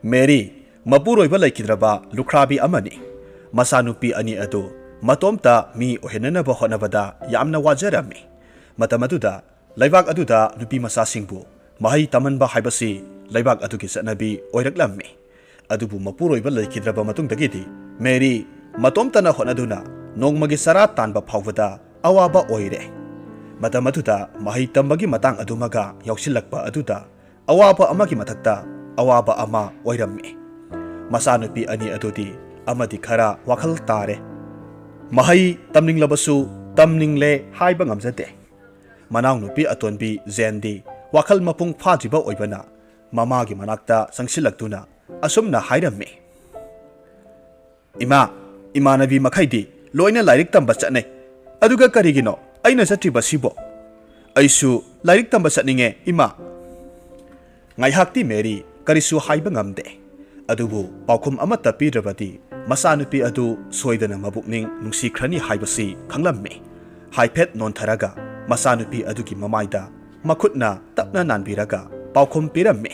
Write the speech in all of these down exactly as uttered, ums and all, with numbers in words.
ꯃꯦꯔꯤ ꯃꯄꯨꯔꯣꯏꯕ ꯂꯩꯈꯤꯗ꯭ꯔꯕ ꯂꯨꯈ꯭ꯔꯥꯕꯤ ꯑꯃꯅꯤ꯫ ꯃꯆꯥꯅꯨꯄꯤ ꯑꯅꯤ ꯑꯗꯨ ꯃꯇꯣꯝꯇ ꯃꯤ ꯑꯣꯏꯍꯟꯅꯅꯕ ꯍꯣꯠꯅꯕꯗ ꯌꯥꯝꯅ ꯋꯥꯖꯔꯝꯃꯤ꯫ ꯃꯇꯝ ꯑꯗꯨꯗ ꯂꯩꯕꯥꯛ ꯑꯗꯨꯗ ꯅꯨꯄꯤ ꯃꯆꯥꯁꯤꯡꯕꯨ ꯃꯍꯩ ꯇꯝꯍꯟꯕ ꯍꯥꯏꯕꯁꯤ ꯂꯩꯕꯥꯛ ꯑꯗꯨꯒꯤ ꯆꯠꯅꯕꯤ ꯑꯣꯏꯔꯛꯂꯝꯃꯤ꯫ ꯑꯗꯨꯕꯨ ꯃꯄꯨꯔꯣꯏꯕ ꯂꯩꯈꯤꯗ꯭ꯔꯕ ꯃꯇꯨꯡꯗꯒꯤꯗꯤ ꯃꯦꯔꯤ ꯃꯇꯣꯝꯇꯅ ꯍꯣꯠꯅꯗꯨꯅ ꯅꯣꯡꯃꯒꯤ ꯆꯔꯥ ꯇꯥꯟꯕ ꯐꯥꯎꯕꯗ ꯑꯋꯥꯕ ꯑꯣꯏꯔꯦ꯫ ꯃꯇꯝ ꯑꯗꯨꯗ ꯃꯍꯩ ꯇꯝꯕꯒꯤ ꯃꯇꯥꯡ ꯑꯗꯨꯃꯒ ꯌꯥꯎꯁꯤꯜꯂꯛꯄ ꯑꯗꯨꯗ ꯑꯋꯥꯕ ꯑꯃꯒꯤ ꯃꯊꯛꯇ ꯑꯋꯥꯕ ꯑꯃ ꯑꯣꯏꯔꯝꯃꯤ꯫ ꯃꯆꯥꯅꯨꯄꯤ ꯑꯅꯤ ꯑꯗꯨꯗꯤ ꯑꯃꯗꯤ ꯈꯔ ꯋꯥꯈꯜ ꯇꯥꯔꯦ꯫ ꯃꯍꯩ ꯇꯝꯅꯤꯡꯂꯕꯁꯨ ꯇꯝꯅꯤꯡꯂꯦ ꯍꯥꯏꯕ ꯉꯝꯖꯗꯦ꯫ ꯃꯅꯥꯎꯅꯨꯄꯤ ꯑꯇꯣꯟꯕꯤ ꯖꯦꯟꯗꯤ ꯋꯥꯈꯜ ꯃꯄꯨꯡ ꯐꯥꯗ꯭ꯔꯤꯕ ꯑꯣꯏꯕꯅ ꯃꯃꯥꯒꯤ ꯃꯅꯥꯛꯇ ꯆꯪꯁꯤꯜꯂꯛꯇꯨꯅ ꯑꯁꯨꯝꯅ ꯍꯥꯏꯔꯝꯃꯤ, "ꯏꯃꯥ, ꯏꯃꯥꯟꯅꯕꯤ ꯃꯈꯩꯗꯤ ꯂꯣꯏꯅ ꯂꯥꯏꯔꯤꯛ ꯇꯝꯕ ꯆꯠꯅꯩ, ꯑꯗꯨꯒ ꯀꯔꯤꯒꯤꯅꯣ ꯑꯩꯅ ꯆꯠꯇ꯭ꯔꯤꯕꯁꯤꯕꯣ? ꯑꯩꯁꯨ ꯂꯥꯏꯔꯤꯛ ꯇꯝꯕ ꯆꯠꯅꯤꯡꯉꯦ, ꯏꯃꯥ!" ꯉꯥꯏꯍꯥꯛꯇꯤ ꯃꯦꯔꯤ ꯀꯔꯤꯁꯨ ꯍꯥꯏꯕ ꯉꯝꯗꯦ꯫ ꯑꯗꯨꯕꯨ ꯄꯥꯎꯈꯨꯝ ꯑꯃꯠꯇ ꯄꯤꯗ꯭ꯔꯕꯗꯤ ꯃꯆꯥꯅꯨꯄꯤ ꯑꯗꯨ ꯁꯣꯏꯗꯅ ꯃꯕꯨꯛꯅꯤꯡ ꯅꯨꯡꯁꯤꯈ꯭ꯔꯅꯤ ꯍꯥꯏꯕꯁꯤ ꯈꯪꯂꯝꯃꯤ꯫ ꯍꯥꯏꯐꯦꯠ ꯅꯣꯟꯊꯔꯒ ꯃꯆꯥꯅꯨꯄꯤ ꯑꯗꯨꯒꯤ ꯃꯃꯥꯏꯗ ꯃꯈꯨꯠꯅ ꯇꯞꯅ ꯅꯥꯟꯕꯤꯔꯒ ꯄꯥꯎꯈꯨꯝ ꯄꯤꯔꯝꯃꯤ,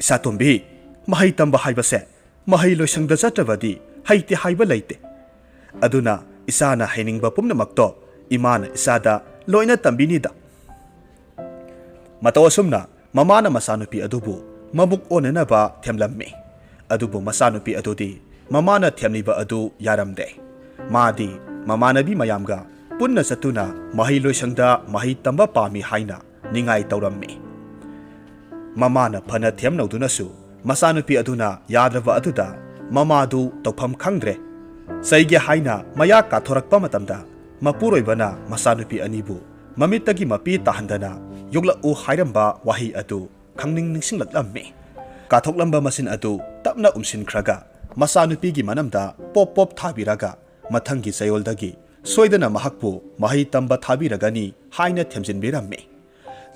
"ꯏꯆꯥꯇꯣꯝꯕꯤ, ꯃꯍꯩ ꯇꯝꯕ ꯍꯥꯏꯕꯁꯦ ꯃꯍꯩ ꯂꯣꯏꯁꯪꯗ ꯆꯠꯇ꯭ꯔꯕꯗꯤ ꯍꯩꯇꯦ ꯍꯥꯏꯕ ꯂꯩꯇꯦ꯫ ꯑꯗꯨꯅ ꯏꯆꯥꯅ ꯍꯩꯅꯤꯡꯕ ꯄꯨꯝꯅꯃꯛꯇꯣ ꯏꯃꯥꯅ ꯏꯆꯥꯗ ꯂꯣꯏꯅ ꯇꯝꯕꯤꯅꯤꯗ꯫" ꯃꯇꯧ ꯑꯁꯨꯝꯅ ꯃꯃꯥꯅ ꯃꯆꯥꯅꯨꯄꯤ ꯑꯗꯨꯕꯨ ꯃꯕꯨꯛ ꯑꯣꯟꯅꯅꯕ ꯊꯦꯝꯂꯝꯃꯤ꯫ ꯑꯗꯨꯕꯨ ꯃꯆꯥꯅꯨꯄꯤ ꯑꯗꯨꯗꯤ ꯃꯃꯥꯅ ꯊꯦꯝꯂꯤꯕ ꯑꯗꯨ ꯌꯥꯔꯝꯗꯦ꯫ ꯃꯥꯗꯤ ꯃꯃꯥꯟꯅꯕꯤ ꯃꯌꯥꯝꯒ ꯄꯨꯟꯅ ꯆꯠꯇꯨꯅ ꯃꯍꯩ ꯂꯣꯏꯁꯪꯗ ꯃꯍꯩ ꯇꯝꯕ ꯄꯥꯝꯃꯤ ꯍꯥꯏꯅ ꯅꯤꯡꯉꯥꯏ ꯇꯧꯔꯝꯃꯤ꯫ ꯃꯃꯥꯅ ꯐꯅ ꯊꯦꯝꯅꯧꯗꯨꯅꯁꯨ ꯃꯆꯥꯅꯨꯄꯤ ꯑꯗꯨꯅ ꯌꯥꯗ꯭ꯔꯕ ꯑꯗꯨꯗ ꯃꯃꯥꯗꯨ ꯇꯧꯐꯝ ꯈꯪꯗ꯭ꯔꯦ꯫ ꯆꯩꯒꯦ ꯍꯥꯏꯅ ꯃꯌꯥ ꯀꯥꯊꯣꯔꯛꯄ ꯃꯇꯝꯗ ꯃꯄꯨꯔꯣꯏꯕꯅ ꯃꯆꯥꯅꯨꯄꯤ ꯑꯅꯤꯕꯨ ꯃꯃꯤꯠꯇꯒꯤ ꯃꯄꯤ ꯇꯥꯍꯟꯗꯅ ꯌꯣꯛꯂꯛꯎ ꯍꯥꯏꯔꯝꯕ ꯋꯥꯍꯩ ꯑꯗꯨ ꯈꯪꯅꯤꯡ ꯅꯤꯡꯁꯤꯡꯂꯛꯂꯝꯃꯤ꯫ ꯀꯥꯊꯣꯛꯂꯝꯕ ꯃꯆꯤꯟ ꯑꯗꯨ ꯇꯞꯅ ꯎꯝꯁꯤꯟꯈ꯭ꯔꯒ ꯃꯆꯥꯅꯨꯄꯤꯒꯤ ꯃꯅꯝꯗ ꯄꯣꯞ ꯄꯣꯞ ꯊꯥꯕꯤꯔꯒ ꯃꯊꯪꯒꯤ ꯆꯌꯣꯜꯗꯒꯤ ꯁꯣꯏꯗꯅ ꯃꯍꯥꯛꯄꯨ ꯃꯍꯩ ꯇꯝꯕ ꯊꯥꯕꯤꯔꯒꯅꯤ ꯍꯥꯏꯅ ꯊꯦꯝꯖꯤꯟꯕꯤꯔꯝꯃꯤ꯫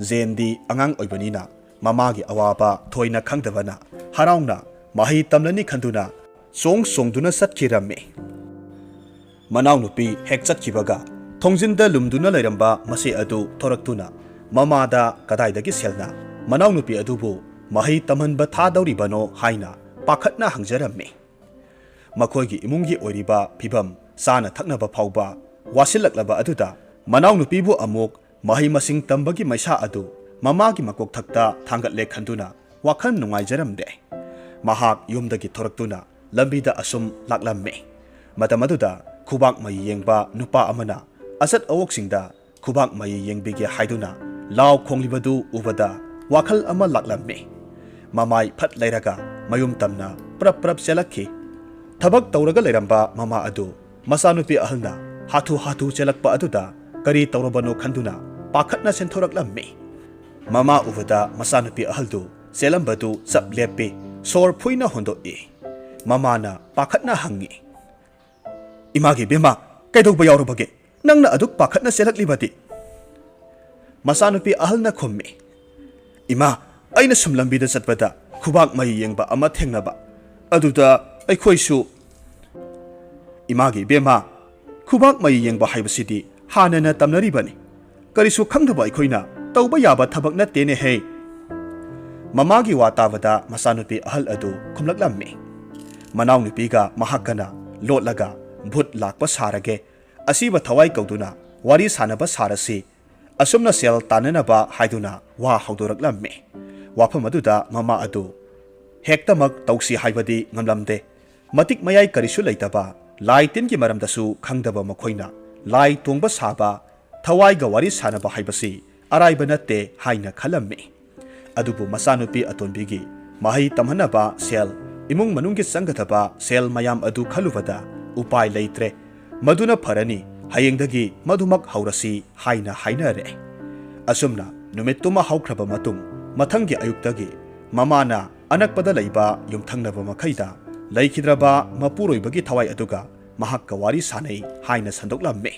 ꯖꯦꯟꯗꯤ ꯑꯉꯥꯡ ꯑꯣꯏꯕꯅꯤꯅ ꯃꯃꯥꯒꯤ ꯑꯋꯥꯕ ꯊꯣꯏꯅ ꯈꯪꯗꯕꯅ ꯍꯔꯥꯎꯅ ꯃꯍꯩ ꯇꯝꯂꯅꯤ ꯈꯟꯗꯨꯅ ꯆꯣꯡ ꯆꯣꯡꯗꯨꯅ ꯆꯠꯈꯤꯔꯝꯃꯤ꯫ ꯃꯅꯥꯎꯅꯨꯄꯤ ꯍꯦꯛ ꯆꯠꯈꯤꯕꯒ ꯊꯣꯡꯖꯤꯟꯗ ꯂꯨꯝꯗꯨꯅ ꯂꯩꯔꯝꯕ ꯃꯆꯦ ꯑꯗꯨ ꯊꯣꯔꯛꯇꯨꯅ ꯃꯃꯥꯗ ꯀꯗꯥꯏꯗꯒꯤ ꯁꯦꯜꯅ ꯃꯅꯥꯎꯅꯨꯄꯤ ꯑꯗꯨꯕꯨ ꯃꯍꯩ ꯇꯝꯍꯟꯕ ꯊꯥꯗꯧꯔꯤꯕꯅꯣ ꯍꯥꯏꯅ ꯄꯥꯈꯠꯅ ꯍꯪꯖꯔꯝꯃꯤ꯫ ꯃꯈꯣꯏꯒꯤ ꯏꯃꯨꯡꯒꯤ ꯑꯣꯏꯔꯤꯕ ꯐꯤꯕꯝ, ꯆꯥꯅ ꯊꯛꯅꯕ ꯐꯥꯎꯕ ꯋꯥꯁꯤꯜꯂꯛꯂꯕ ꯑꯗꯨꯗ ꯃꯅꯥꯎꯅꯨꯄꯤꯕꯨ ꯑꯃꯨꯛ ꯃꯍꯩ ꯃꯁꯤꯡ ꯇꯝꯕꯒꯤ ꯃꯩꯁꯥ ꯑꯗꯨ ꯃꯃꯥꯒꯤ ꯃꯀꯣꯛꯊꯛꯇ ꯊꯥꯡꯒꯠꯂꯦ ꯈꯟꯗꯨꯅ ꯋꯥꯈꯜ ꯅꯨꯡꯉꯥꯏꯖꯔꯝꯗꯦ꯫ ꯃꯍꯥꯛ ꯌꯨꯝꯗꯒꯤ ꯊꯣꯔꯛꯇꯨꯅ ꯂꯝꯕꯤꯗ ꯑꯁꯨꯝ ꯂꯥꯛꯂꯝꯃꯤ꯫ ꯃꯇꯝ ꯑꯗꯨꯗ ꯈꯨꯕꯥꯛ ꯃꯩ ꯌꯦꯡꯕ ꯅꯨꯄꯥ ꯑꯃꯅ ꯑꯆꯠ ꯑꯋꯣꯛꯁꯤꯡꯗ ꯈꯨꯕꯥꯛ ꯃꯩ ꯌꯦꯡꯕꯤꯒꯦ ꯍꯥꯏꯗꯨꯅ ꯂꯥꯎ ꯈꯣꯡꯂꯤꯕꯗꯨ ꯎꯕꯗ ꯋꯥꯈꯜ ꯑꯃ ꯂꯥꯛꯂꯝꯃꯤ꯫ ꯃꯃꯥꯏ ꯐꯠ ꯂꯩꯔꯒ ꯃꯌꯨꯝ ꯇꯝꯅ ꯄ꯭ꯔꯞ ꯄ꯭ꯔꯞ ꯆꯦꯜꯂꯛꯈꯤ꯫ ꯊꯕꯛ ꯇꯧꯔꯒ ꯂꯩꯔꯝꯕ ꯃꯃꯥ ꯑꯗꯨ ꯃꯆꯥꯅꯨꯄꯤ ꯑꯍꯜꯅ ꯍꯥꯊꯨ ꯍꯥꯊꯨ ꯆꯦꯜꯂꯛꯄ ꯑꯗꯨꯗ ꯀꯔꯤ ꯇꯧꯔꯕꯅꯣ ꯈꯟꯗꯨꯅ ꯄꯥꯈꯠꯅ ꯆꯦꯟꯊꯣꯔꯛꯂꯝꯃꯤ꯫ ꯃꯃꯥ ꯎꯕꯗ ꯃꯆꯥꯅꯨꯄꯤ ꯑꯍꯜꯗꯨ ꯆꯦꯜꯂꯝꯕꯗꯨ ꯆꯞ ꯂꯦꯞꯄꯤ, ꯁꯣꯔ ꯐꯨꯏꯅ ꯍꯣꯟꯗꯣꯛꯏ꯫ ꯃꯃꯥꯅ ꯄꯥꯈꯠꯅ ꯍꯪꯉꯤ, "ꯏꯃꯥꯒꯤ ꯕꯦꯝꯃ, ꯀꯩꯗꯧꯕ ꯌꯥꯎꯔꯕꯒꯦ? ꯅꯪꯅ ꯑꯗꯨꯛ ꯄꯥꯈꯠꯅ ꯆꯦꯜꯂꯛꯂꯤꯕꯗꯤ?" ꯃꯆꯥꯅꯨꯄꯤ ꯑꯍꯜꯅ ꯈꯨꯝꯃꯤ, "ꯏꯃꯥ, ꯑꯩꯅ ꯁꯨꯝ ꯂꯝꯕꯤꯗ ꯆꯠꯄꯗ ꯈꯨꯕꯥꯛ ꯃꯩ ꯌꯦꯡꯕ ꯑꯃ ꯊꯦꯡꯅꯕ꯫ ꯑꯗꯨꯗ ꯑꯩꯈꯣꯏꯁꯨ"꯫ "ꯏꯃꯥꯒꯤ ꯏꯕꯦꯝꯃ, ꯈꯨꯕꯥꯛ ꯃꯩ ꯌꯦꯡꯕ ꯍꯥꯏꯕꯁꯤꯗꯤ ꯍꯥꯟꯅꯅ ꯇꯝꯅꯔꯤꯕꯅꯤ꯫ ꯀꯔꯤꯁꯨ ꯈꯪꯗꯕ ꯑꯩꯈꯣꯏꯅ ꯇꯧꯕ ꯌꯥꯕ ꯊꯕꯛ ꯅꯠꯇꯦꯅꯦꯍꯦ"꯫ ꯃꯃꯥꯒꯤ ꯋꯥ ꯇꯥꯕꯗ ꯃꯆꯥꯅꯨꯄꯤ ꯑꯍꯜ ꯑꯗꯨ ꯈꯨꯝꯂꯛꯂꯝꯃꯤ꯫ ꯃꯅꯥꯎꯅꯨꯄꯤꯒ ꯃꯍꯥꯛꯀꯅ ꯂꯣꯠꯂꯒ ꯚꯨꯠ ꯂꯥꯛꯄ ꯁꯥꯔꯒꯦ, ꯑꯁꯤꯕ ꯊꯋꯥꯏ ꯀꯧꯗꯨꯅ ꯋꯥꯔꯤ ꯁꯥꯟꯅꯕ ꯁꯥꯔꯁꯤ, ꯑꯁꯨꯝꯅ ꯁꯦꯜ ꯇꯥꯟꯅꯅꯕ ꯍꯥꯏꯗꯨꯅ ꯋꯥ ꯍꯧꯗꯣꯔꯛꯂꯝꯃꯤ꯫ ꯋꯥꯐꯝ ꯑꯗꯨꯗ ꯃꯃꯥ ꯑꯗꯨ ꯍꯦꯛꯇꯃꯛ ꯇꯧꯁꯤ ꯍꯥꯏꯕꯗꯤ ꯉꯝꯂꯝꯗꯦ꯫ ꯃꯇꯤꯛ ꯃꯌꯥꯏ ꯀꯔꯤꯁꯨ ꯂꯩꯇꯕ, ꯂꯥꯏ ꯇꯤꯟꯒꯤ ꯃꯔꯝꯗꯁꯨ ꯈꯪꯗꯕ ꯃꯈꯣꯏꯅ ꯂꯥꯏ ꯇꯣꯡꯕ ꯁꯥꯕ, ꯊꯋꯥꯏꯒ ꯋꯥꯔꯤ ꯁꯥꯟꯅꯕ ꯍꯥꯏꯕꯁꯤ ꯑꯔꯥꯏꯕ ꯅꯠꯇꯦ ꯍꯥꯏꯅ ꯈꯜꯂꯝꯃꯤ꯫ ꯑꯗꯨꯕꯨ ꯃꯆꯥꯅꯨꯄꯤ ꯑꯇꯣꯟꯕꯤꯒꯤ ꯃꯍꯩ ꯇꯝꯍꯟꯅꯕ ꯁꯦꯜ, ꯏꯃꯨꯡ ꯃꯅꯨꯡꯒꯤ ꯆꯪꯒꯗꯕ ꯁꯦꯜ ꯃꯌꯥꯝ ꯑꯗꯨ ꯈꯜꯂꯨꯕꯗ ꯎꯄꯥꯏ ꯂꯩꯇ꯭ꯔꯦ꯫ "ꯃꯗꯨꯅ ꯐꯔꯅꯤ, ꯍꯌꯦꯡꯗꯒꯤ ꯃꯗꯨꯃꯛ ꯍꯧꯔꯁꯤ" ꯍꯥꯏꯅ ꯍꯥꯏꯅꯔꯦ꯫ ꯑꯁꯨꯝꯅ ꯅꯨꯃꯤꯠꯇꯨꯃ ꯍꯧꯈ꯭ꯔꯕ ꯃꯇꯨꯡ, ꯃꯊꯪꯒꯤ ꯑꯌꯨꯛꯇꯒꯤ ꯃꯃꯥꯅ ꯑꯅꯛꯄꯗ ꯂꯩꯕ ꯌꯨꯝꯊꯪꯅꯕ ꯃꯈꯩꯗ ꯂꯩꯈꯤꯗ꯭ꯔꯕ ꯃꯄꯨꯔꯣꯏꯕꯒꯤ ꯊꯋꯥꯏ ꯑꯗꯨꯒ ꯃꯍꯥꯛꯀ ꯋꯥꯔꯤ ꯁꯥꯟꯅꯩ ꯍꯥꯏꯅ ꯁꯟꯗꯣꯛꯂꯝꯃꯤ꯫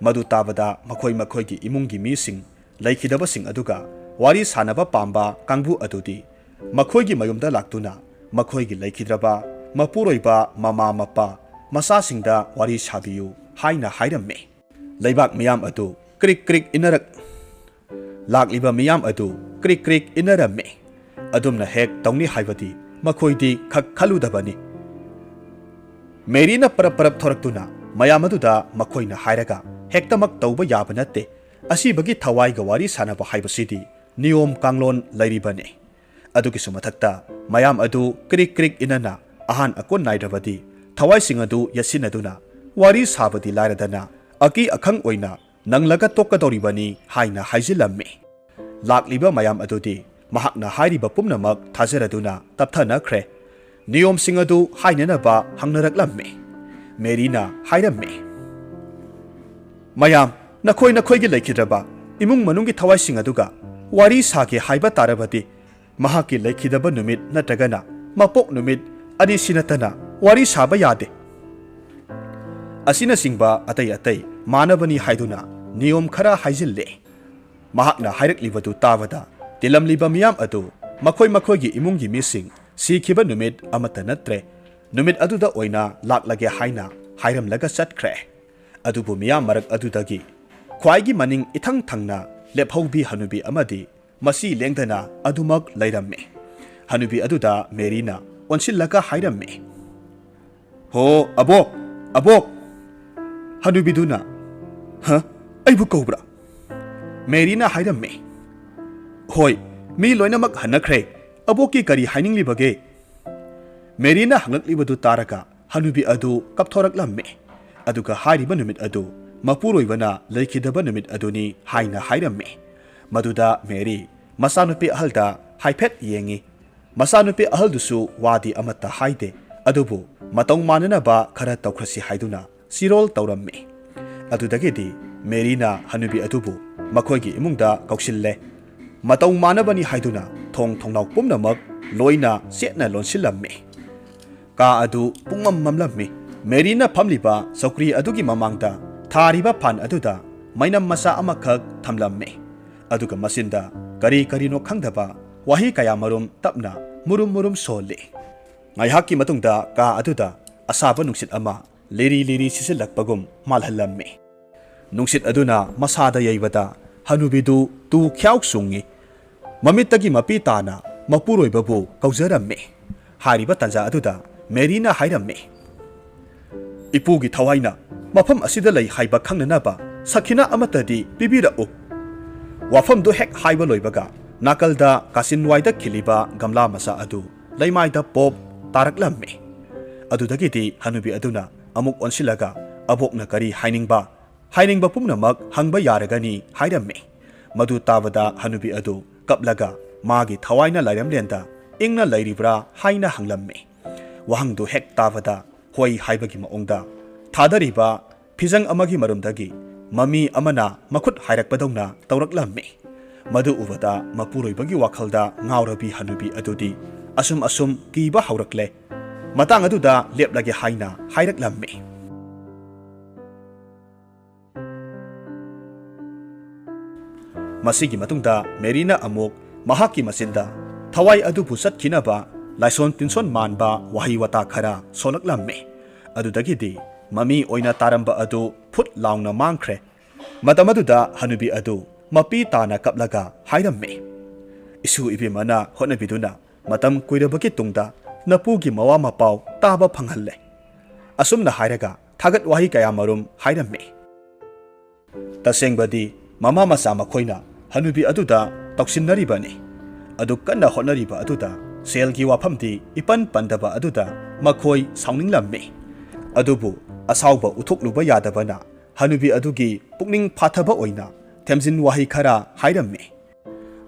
ꯃꯗꯨ ꯇꯥꯕꯗ ꯃꯈꯣꯏ ꯃꯈꯣꯏꯒꯤ ꯏꯃꯨꯡꯒꯤ ꯃꯤꯁꯤꯡ, ꯂꯩꯈꯤꯗꯕꯁꯤꯡ ꯑꯗꯨꯒ ꯋꯥꯔꯤ ꯁꯥꯟꯅꯕ ꯄꯥꯝꯕ ꯀꯥꯡꯕꯨ ꯑꯗꯨꯗꯤ ꯃꯈꯣꯏꯒꯤ ꯃꯌꯨꯝꯗ ꯂꯥꯛꯇꯨꯅ ꯃꯈꯣꯏꯒꯤ ꯂꯩꯈꯤꯗ꯭ꯔꯕ ꯃꯄꯨꯔꯣꯏꯕ ꯃꯃꯥ ꯃꯄꯥ ꯃꯆꯥꯁꯤꯡꯗ ꯋꯥꯔꯤ ꯁꯥꯕꯤꯌꯨ ꯍꯥꯏꯅ ꯍꯥꯏꯔꯝꯃꯤ꯫ ꯂꯩꯕꯥꯛ ꯃꯤꯌꯥꯝ ꯑꯗꯨ ꯀ꯭ꯔꯤꯛ ꯀ꯭ꯔꯤꯛ ꯏꯟꯅꯔꯛ-, ꯂꯥꯛꯂꯤꯕ ꯃꯤꯌꯥꯝ ꯑꯗꯨ ꯀ꯭ꯔꯤꯛ ꯀ꯭ꯔꯤꯛ ꯏꯟꯅꯔꯝꯃꯤ꯫ ꯑꯗꯨꯝꯅ ꯍꯦꯛ ꯇꯧꯅꯤ ꯍꯥꯏꯕꯗꯤ ꯃꯈꯣꯏꯗꯤ ꯈꯛ ꯈꯜꯂꯨꯗꯕꯅꯤ꯫ ꯃꯦꯔꯤꯅ ꯄꯔꯞ ꯄꯔꯞ ꯊꯣꯔꯛꯇꯨꯅ ꯃꯌꯥꯝ ꯑꯗꯨꯗ ꯃꯈꯣꯏꯅ ꯍꯥꯏꯔꯒ ꯍꯦꯛꯇꯃꯛ ꯇꯧꯕ ꯌꯥꯕ ꯅꯠꯇꯦ꯫ ꯑꯁꯤꯕꯒꯤ ꯊꯋꯥꯏꯒ ꯋꯥꯔꯤ ꯁꯥꯟꯅꯕ ꯍꯥꯏꯕꯁꯤꯗꯤ ꯅꯤꯌꯣꯝ ꯀꯥꯡꯂꯣꯟ ꯂꯩꯔꯤꯕꯅꯤ꯫ ꯑꯗꯨꯒꯤꯁꯨ ꯃꯊꯛꯇ ꯃꯌꯥꯝ ꯑꯗꯨ ꯀ꯭ꯔꯤꯛ ꯀ꯭ꯔꯤꯛ ꯏꯅꯅ ꯑꯍꯥꯟ ꯑꯀꯣꯟ ꯅꯥꯏꯗ꯭ꯔꯕꯗꯤ ꯊꯋꯥꯏꯁꯤꯡ ꯑꯗꯨ ꯌꯦꯠꯁꯤꯟꯅꯗꯨꯅ ꯋꯥꯔꯤ ꯁꯥꯕꯗꯤ ꯂꯥꯏꯔꯗꯅ ꯑꯀꯤ ꯑꯈꯪ ꯑꯣꯏꯅ ꯅꯪꯂꯒ ꯇꯣꯛꯀꯗꯧꯔꯤꯕꯅꯤ ꯍꯥꯏꯅ ꯍꯥꯏꯖꯤꯜꯂꯝꯃꯤ꯫ ꯂꯥꯛꯂꯤꯕ ꯃꯌꯥꯝ ꯑꯗꯨꯗꯤ ꯃꯍꯥꯛꯅ ꯍꯥꯏꯔꯤꯕ ꯄꯨꯝꯅꯃꯛ ꯊꯥꯖꯔꯗꯨꯅ ꯇꯞꯊꯅꯈ꯭ꯔꯦ꯫ ꯅꯤꯌꯣꯝꯁꯤꯡ ꯑꯗꯨ ꯍꯥꯏꯅꯅꯕ ꯍꯪꯅꯔꯛꯂꯝꯃꯤ꯫ ꯃꯦꯔꯤꯅ ꯍꯥꯏꯔꯝꯃꯤ, "ꯃꯌꯥꯝ, ꯅꯈꯣꯏ ꯅꯈꯣꯏꯒꯤ ꯂꯩꯈꯤꯗ꯭ꯔꯕ ꯏꯃꯨꯡ ꯃꯅꯨꯡꯒꯤ ꯊꯋꯥꯏꯁꯤꯡ ꯑꯗꯨꯒ ꯋꯥꯔꯤ ꯁꯥꯒꯦ ꯍꯥꯏꯕ ꯇꯥꯔꯕꯗꯤ ꯃꯍꯥꯛꯀꯤ ꯂꯩꯈꯤꯗꯕ ꯅꯨꯃꯤꯠ ꯅꯠꯇ꯭ꯔꯒꯅ ꯃꯄꯣꯛ ꯅꯨꯃꯤꯠ ꯑꯅꯤꯁꯤ ꯅꯠꯇꯅ ꯋꯥꯔꯤ ꯁꯥꯕ ꯌꯥꯗꯦ꯫ ꯑꯁꯤꯅꯆꯤꯡꯕ ꯑꯇꯩ ꯑꯇꯩ ꯃꯥꯟꯅꯕꯅꯤ" ꯍꯥꯏꯗꯨꯅ ꯅꯤꯌꯣꯝ ꯈꯔ ꯍꯥꯏꯖꯤꯜꯂꯦ꯫ ꯃꯍꯥꯛꯅ ꯍꯥꯏꯔꯛꯂꯤꯕꯗꯨ ꯇꯥꯕꯗ ꯇꯤꯜꯂꯝꯂꯤꯕ ꯃꯤꯌꯥꯝ ꯑꯗꯨ ꯃꯈꯣꯏ ꯃꯈꯣꯏꯒꯤ ꯏꯃꯨꯡꯒꯤ ꯃꯤꯁꯤꯡ ꯁꯤꯈꯤꯕ ꯅꯨꯃꯤꯠ ꯑꯃꯠꯇ ꯅꯠꯇ꯭ꯔꯦ, ꯅꯨꯃꯤꯠ ꯑꯗꯨꯗ ꯑꯣꯏꯅ ꯂꯥꯛꯂꯒꯦ ꯍꯥꯏꯅ ꯍꯥꯏꯔꯝꯂꯒ ꯆꯠꯈ꯭ꯔꯦ꯫ ꯑꯗꯨꯕꯨ ꯃꯤꯌꯥꯝ ꯃꯔꯛ ꯑꯗꯨꯗꯒꯤ ꯈ꯭ꯋꯥꯏꯒꯤ ꯃꯅꯤꯡ ꯏꯊꯪ ꯊꯪꯅ ꯂꯦꯞꯍꯧꯕꯤ ꯍꯅꯨꯕꯤ ꯑꯃꯗꯤ ꯃꯁꯤ ꯂꯦꯡꯗꯅ ꯑꯗꯨꯃꯛ ꯂꯩꯔꯝꯃꯤ꯫ ꯍꯅꯨꯕꯤ ꯑꯗꯨꯗ ꯃꯦꯔꯤꯅ ꯑꯣꯟꯁꯤꯜꯂꯒ ꯍꯥꯏꯔꯝꯃꯤ, "ꯍꯣ, ꯑꯕꯣꯛ, ꯑꯕꯣꯛ!" ꯍꯅꯨꯕꯤꯗꯨꯅ, "ꯍ? ꯑꯩꯕꯨ ꯀꯧꯕ꯭ꯔꯥ?" ꯃꯦꯔꯤꯅ ꯍꯥꯏꯔꯝꯃꯤ, "ꯍꯣꯏ, ꯃꯤ ꯂꯣꯏꯅꯃꯛ ꯍꯟꯅꯈ꯭ꯔꯦ꯫ ꯑꯕꯣꯛꯀꯤ ꯀꯔꯤ ꯍꯥꯏꯅꯤꯡꯂꯤꯕꯒꯦ?" ꯃꯦꯔꯤꯅ ꯍꯪꯂꯛꯂꯤꯕꯗꯨ ꯇꯥꯔꯒ ꯍꯅꯨꯕꯤ ꯑꯗꯨ ꯀꯞꯊꯣꯔꯛꯂꯝꯃꯤ꯫ ꯑꯗꯨꯒ ꯍꯥꯏꯔꯤꯕ ꯅꯨꯃꯤꯠ ꯑꯗꯨ ꯃꯄꯨꯔꯣꯏꯕꯅ ꯂꯩꯈꯤꯗꯕ ꯅꯨꯃꯤꯠ ꯑꯗꯨꯅꯤ ꯍꯥꯏꯅ ꯍꯥꯏꯔꯝꯃꯤ꯫ ꯃꯗꯨꯗ ꯃꯦꯔꯤ ꯃꯆꯥꯅꯨꯄꯤ ꯑꯍꯜꯗ ꯍꯥꯏꯐꯦꯠ ꯌꯦꯡꯉꯤ꯫ ꯃꯆꯥꯅꯨꯄꯤ ꯑꯍꯜꯗꯨꯁꯨ ꯋꯥꯗꯤ ꯑꯃꯠꯇ ꯍꯥꯏꯗꯦ, ꯑꯗꯨꯕꯨ ꯃꯇꯧ ꯃꯥꯟꯅꯅꯕ ꯈꯔ ꯇꯧꯈ꯭ꯔꯁꯤ ꯍꯥꯏꯗꯨꯅ ꯆꯤꯔꯣꯜ ꯇꯧꯔꯝꯃꯤ꯫ ꯑꯗꯨꯗꯒꯤꯗꯤ ꯃꯦꯔꯤꯅ ꯍꯅꯨꯕꯤ ꯑꯗꯨꯕꯨ ꯃꯈꯣꯏꯒꯤ ꯏꯃꯨꯡꯗ ꯀꯧꯁꯤꯜꯂꯦ꯫ ꯃꯇꯧ ꯃꯥꯟꯅꯕꯅꯤ ꯍꯥꯏꯗꯨꯅ ꯊꯣꯡ ꯊꯣꯡꯅꯥꯎ ꯄꯨꯝꯅꯃꯛ ꯂꯣꯏꯅ ꯆꯦꯠꯅ ꯂꯣꯟꯁꯤꯜꯂꯝꯃꯤ꯫ ꯀꯥ ꯑꯗꯨ ꯄꯨꯡꯃꯝ ꯃꯝꯂꯝꯃꯤ꯫ ꯃꯦꯔꯤꯅ ꯐꯝꯂꯤꯕ ꯆꯧꯀ꯭ꯔꯤ ꯑꯗꯨꯒꯤ ꯃꯃꯥꯡꯗ ꯊꯥꯔꯤꯕ ꯐꯥꯟ ꯑꯗꯨꯗ ꯃꯩꯅꯝ ꯃꯆꯥ ꯑꯃꯈꯛ ꯊꯝꯂꯝꯃꯤ꯫ ꯑꯗꯨꯒ ꯃꯆꯤꯟꯗ ꯀꯔꯤ ꯀꯔꯤꯅꯣ ꯈꯪꯗꯕ ꯋꯥꯍꯩ ꯀꯌꯥꯃꯔꯨꯝ ꯇꯞꯅ ꯃꯨꯔꯨꯝ ꯃꯨꯔꯨꯝ ꯁꯣꯜꯂꯤ꯫ ꯉꯥꯏꯍꯥꯛꯀꯤ ꯃꯇꯨꯡꯗ ꯀꯥ ꯑꯗꯨꯗ ꯑꯁꯥꯕ ꯅꯨꯡꯁꯤꯠ ꯑꯃ ꯂꯤꯔꯤ ꯂꯤꯔꯤ ꯁꯤꯠꯆꯤꯜꯂꯛꯄꯒꯨꯝ ꯃꯥꯜꯍꯜꯂꯝꯃꯤ꯫ ꯅꯨꯡꯁꯤꯠ ꯑꯗꯨꯅ ꯃꯁꯥꯗ ꯌꯩꯕꯗ ꯍꯅꯨꯕꯤꯗꯨ ꯇꯨ ꯈ꯭ꯌꯥꯎ ꯆꯨꯡꯉꯤ꯫ ꯃꯃꯤꯠꯇꯒꯤ ꯃꯄꯤ ꯇꯥꯅ ꯃꯄꯨꯔꯣꯏꯕꯕꯨ ꯀꯧꯖꯔꯝꯃꯤ꯫ ꯍꯥꯏꯔꯤꯕ ꯇꯥꯟꯖꯥ ꯑꯗꯨꯗ ꯃꯦꯔꯤꯅ ꯍꯥꯏꯔꯝꯃꯤ, "ꯏꯄꯨꯒꯤ ꯊꯋꯥꯏꯅ ꯃꯐꯝ ꯑꯁꯤꯗ ꯂꯩ ꯍꯥꯏꯕ ꯈꯪꯅꯅꯕ ꯁꯈꯤꯅꯥ ꯑꯃꯠꯇꯗꯤ ꯄꯤꯕꯤꯔꯛꯎ"꯫ ꯋꯥꯐꯝꯗꯨ ꯍꯦꯛ ꯍꯥꯏꯕ ꯂꯣꯏꯕꯒ ꯅꯥꯀꯜꯗ ꯀꯥꯆꯤꯟꯋꯥꯏꯗ ꯈꯤꯜꯂꯤꯕ ꯒꯝꯂꯥ ꯃꯆꯥ ꯑꯗꯨ ꯂꯩꯃꯥꯏꯗ ꯄꯣꯞ ꯇꯥꯔꯛꯂꯝꯃꯤ꯫ ꯑꯗꯨꯗꯒꯤꯗꯤ ꯍꯅꯨꯕꯤ ꯑꯗꯨꯅ ꯑꯃꯨꯛ ꯑꯣꯟꯁꯤꯜꯂꯒ, "ꯑꯕꯣꯛꯅ ꯀꯔꯤ ꯍꯥꯏꯅꯤꯡꯕ? ꯍꯥꯏꯅꯤꯡꯕ ꯄꯨꯝꯅꯃꯛ ꯍꯪꯕ ꯌꯥꯔꯒꯅꯤ" ꯍꯥꯏꯔꯝꯃꯤ꯫ ꯃꯗꯨ ꯇꯥꯕꯗ ꯍꯅꯨꯕꯤ ꯑꯗꯨ ꯀꯞꯂꯒ ꯃꯥꯒꯤ ꯊꯋꯥꯏꯅ ꯂꯥꯏꯔꯦꯝꯂꯦꯟꯗ ꯏꯪꯅ ꯂꯩꯔꯤꯕ꯭ꯔꯥ ꯍꯥꯏꯅ ꯍꯪꯂꯝꯃꯤ꯫ ꯋꯥꯍꯪꯗꯨ ꯍꯦꯛ ꯇꯥꯕꯗ ꯍꯣꯏ ꯍꯥꯏꯕꯒꯤ ꯃꯑꯣꯡꯗ ꯊꯥꯗꯔꯤꯕ ꯐꯤꯖꯪ ꯑꯃꯒꯤ ꯃꯔꯨꯝꯗꯒꯤ ꯃꯃꯤ ꯑꯃꯅ ꯃꯈꯨꯠ ꯍꯥꯏꯔꯛꯄꯗꯧꯅ ꯇꯧꯔꯛꯂꯝꯃꯤ꯫ ꯃꯗꯨ ꯎꯕꯗ ꯃꯄꯨꯔꯣꯏꯕꯒꯤ ꯋꯥꯈꯜꯗ ꯉꯥꯎꯔꯕꯤ ꯍꯅꯨꯕꯤ ꯑꯗꯨꯗꯤ ꯑꯁꯨꯝ ꯑꯁꯨꯝ ꯀꯤꯕ ꯍꯧꯔꯛꯂꯦ꯫ ꯃꯇꯥꯡ ꯑꯗꯨꯗ ꯂꯦꯞꯂꯒꯦ ꯍꯥꯏꯅ ꯍꯥꯏꯔꯛꯂꯝꯃꯤ꯫ ꯃꯁꯤꯒꯤ ꯃꯇꯨꯡꯗ ꯃꯦꯔꯤꯅ ꯑꯃꯨꯛ ꯃꯍꯥꯛꯀꯤ ꯃꯆꯤꯟꯗ ꯊꯋꯥꯏ ꯑꯗꯨꯕꯨ ꯆꯠꯈꯤꯅꯕ ꯂꯥꯏꯁꯣꯟ ꯇꯤꯟꯁꯣꯟ ꯃꯥꯟꯕ ꯋꯥꯍꯩ ꯋꯥꯇꯥ ꯈꯔ ꯁꯣꯜꯂꯛꯂꯝꯃꯤ꯫ ꯑꯗꯨꯗꯒꯤꯗꯤ ꯃꯃꯤ ꯑꯣꯏꯅ ꯇꯥꯔꯝꯕ ꯑꯗꯨ ꯐꯨꯠ ꯂꯥꯎꯅ ꯃꯥꯡꯈ꯭ꯔꯦ꯫ ꯃꯇꯝ ꯑꯗꯨꯗ ꯍꯅꯨꯕꯤ ꯑꯗꯨ ꯃꯄꯤ ꯇꯥꯅ ꯀꯞꯂꯒ ꯍꯥꯏꯔꯝꯃꯤ, "ꯏꯁꯨ ꯏꯕꯦꯝꯃꯅ ꯍꯣꯠꯅꯕꯤꯗꯨꯅ ꯃꯇꯝ ꯀꯨꯏꯔꯕꯒꯤ ꯇꯨꯡꯗ ꯅꯄꯨꯒꯤ ꯃꯋꯥ ꯃꯄꯥꯎ ꯇꯥꯕ ꯐꯪꯍꯜꯂꯦ꯫ ꯑꯁꯨꯝꯅ ꯍꯥꯏꯔꯒ ꯊꯥꯒꯠ ꯋꯥꯍꯩ ꯀꯌꯥꯃꯔꯨꯝ ꯍꯥꯏꯔꯝꯃꯤ"꯫ ꯇꯁꯦꯡꯕꯗꯤ ꯃꯃꯥ ꯃꯆꯥ ꯃꯈꯣꯏꯅ ꯍꯅꯨꯕꯤ ꯑꯗꯨꯗ ꯇꯧꯁꯤꯟꯅꯔꯤꯕꯅꯤ꯫ ꯑꯗꯨ ꯀꯟꯅ ꯍꯣꯠꯅꯔꯤꯕ ꯑꯗꯨꯗ ꯁꯦꯜꯒꯤ ꯋꯥꯐꯝꯗꯤ ꯏꯄꯟ ꯄꯟꯗꯕ ꯑꯗꯨꯗ ꯃꯈꯣꯏ ꯁꯥꯎꯅꯤꯡꯂꯝꯃꯤ꯫ ꯑꯗꯨꯕꯨ ꯑꯁꯥꯎꯕ ꯎꯠꯊꯣꯛꯂꯨꯕ ꯌꯥꯗꯕꯅ ꯍꯅꯨꯕꯤ ꯑꯗꯨꯒꯤ ꯄꯨꯛꯅꯤꯡ ꯐꯥꯊꯕ ꯑꯣꯏꯅ ꯊꯦꯝꯖꯤꯟ ꯋꯥꯍꯩ ꯈꯔ ꯍꯥꯏꯔꯝꯃꯤ꯫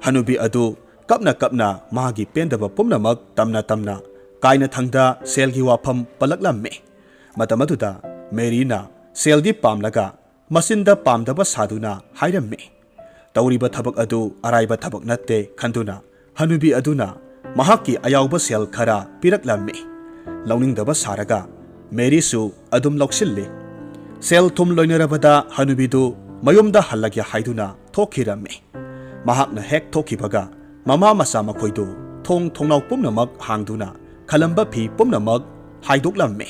ꯍꯅꯨꯕꯤ ꯑꯗꯨ ꯀꯞꯅ ꯀꯞꯅ ꯃꯥꯒꯤ ꯄꯦꯟꯗꯕ ꯄꯨꯝꯅꯃꯛ ꯇꯝꯅ ꯇꯝꯅ ꯀꯥꯏꯅꯊꯪꯗ ꯁꯦꯜꯒꯤ ꯋꯥꯐꯝ ꯄꯜꯂꯛꯂꯝꯃꯤ꯫ ꯃꯇꯝ ꯑꯗꯨꯗ ꯃꯦꯔꯤꯅ ꯁꯦꯜꯗꯤ ꯄꯥꯝꯂꯒ ꯃꯆꯤꯟꯗ ꯄꯥꯝꯗꯕ ꯁꯥꯗꯨꯅ ꯍꯥꯏꯔꯝꯃꯤ꯫ ꯇꯧꯔꯤꯕ ꯊꯕꯛ ꯑꯗꯨ ꯑꯔꯥꯏꯕ ꯊꯕꯛ ꯅꯠꯇꯦ ꯈꯟꯗꯨꯅ ꯍꯅꯨꯕꯤ ꯑꯗꯨꯅ ꯃꯍꯥꯛꯀꯤ ꯑꯌꯥꯎꯕ ꯁꯦꯜ ꯈꯔ ꯄꯤꯔꯛꯂꯝꯃꯤ꯫ ꯂꯧꯅꯤꯡꯗꯕ ꯁꯥꯔꯒ ꯃꯦꯔꯤꯁꯨ ꯑꯗꯨꯝ ꯂꯧꯁꯤꯜꯂꯤ꯫ ꯁꯦꯜ ꯊꯨꯝ ꯂꯣꯏꯅꯔꯕꯗ ꯍꯅꯨꯕꯤꯗꯨ ꯃꯌꯨꯝꯗ ꯍꯜꯂꯒꯦ ꯍꯥꯏꯗꯨꯅ ꯊꯣꯛꯈꯤꯔꯝꯃꯤ꯫ ꯃꯍꯥꯛꯅ ꯍꯦꯛ ꯊꯣꯛꯈꯤꯕꯒ ꯃꯃꯥ ꯃꯆꯥ ꯃꯈꯣꯏꯗꯨ ꯊꯣꯡ ꯊꯣꯡꯅꯥꯎ ꯄꯨꯝꯅꯃꯛ ꯍꯥꯡꯗꯨꯅ ꯈꯜꯂꯝꯕ ꯐꯤ ꯄꯨꯝꯅꯃꯛ ꯍꯥꯏꯗꯣꯛꯂꯝꯃꯤ꯫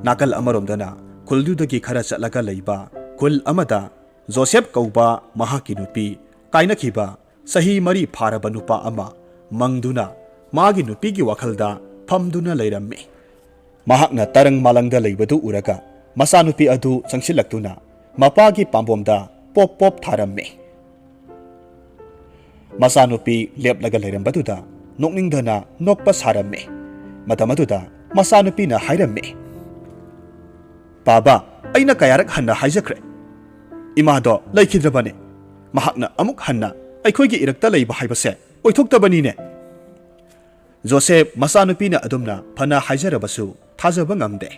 ꯅꯥꯀꯜ ꯑꯃꯔꯣꯝꯗꯅ ꯈꯨꯜꯗꯨꯗꯒꯤ ꯈꯔ ꯆꯠꯂꯒ ꯂꯩꯕ ꯈꯨꯜ ꯑꯃꯗ ꯖꯣꯁꯦꯞ ꯀꯧꯕ ꯃꯍꯥꯛꯀꯤ ꯅꯨꯄꯤ ꯀꯥꯏꯅꯈꯤꯕ ꯆꯍꯤ ꯃꯔꯤ ꯐꯥꯔꯕ ꯅꯨꯄꯥ ꯑꯃ ꯃꯪꯗꯨꯅ ꯃꯥꯒꯤ ꯅꯨꯄꯤꯒꯤ ꯋꯥꯈꯜꯗ ꯐꯝꯗꯨꯅ ꯂꯩꯔꯝꯃꯤ꯫ ꯃꯍꯥꯛꯅ ꯇꯔꯪ ꯃꯥꯂꯪꯗ ꯂꯩꯕꯗꯨ ꯎꯔꯒ ꯃꯆꯥꯅꯨꯄꯤ ꯑꯗꯨ ꯆꯪꯁꯤꯜꯂꯛꯇꯨꯅ ꯃꯄꯥꯒꯤ ꯄꯥꯝꯕꯣꯝꯗ ꯄꯣꯞ ꯄꯣꯞ ꯊꯥꯔꯝꯃꯤ꯫ ꯃꯆꯥꯅꯨꯄꯤ ꯂꯦꯞꯂꯒ ꯂꯩꯔꯝꯕꯗꯨꯗ ꯅꯣꯛꯅꯤꯡꯗꯅ ꯅꯣꯛꯄ ꯁꯥꯔꯝꯃꯤ꯫ ꯃꯇꯝ ꯑꯗꯨꯗ ꯃꯆꯥꯅꯨꯄꯤꯅ ꯍꯥꯏꯔꯝꯃꯤ, "ꯕꯥꯕꯥ, ꯑꯩꯅ ꯀꯌꯥꯔꯛ ꯍꯟꯅ ꯍꯥꯏꯖꯈ꯭ꯔꯦ, ꯏꯃꯥꯗꯣ ꯂꯩꯈꯤꯗ꯭ꯔꯕꯅꯤ꯫ ꯃꯍꯥꯛꯅ ꯑꯃꯨꯛ ꯍꯟꯅ ꯑꯩꯈꯣꯏꯒꯤ ꯏꯔꯛꯇ ꯂꯩꯕ ꯍꯥꯏꯕꯁꯦ ꯑꯣꯏꯊꯣꯛꯇꯕꯅꯤꯅꯦ꯫" ꯖꯣꯁꯦꯐ ꯃꯆꯥꯅꯨꯄꯤꯅ ꯑꯗꯨꯝꯅ ꯐꯅ ꯍꯥꯏꯖꯔꯕꯁꯨ ꯊꯥꯖꯕ ꯉꯝꯗꯦ꯫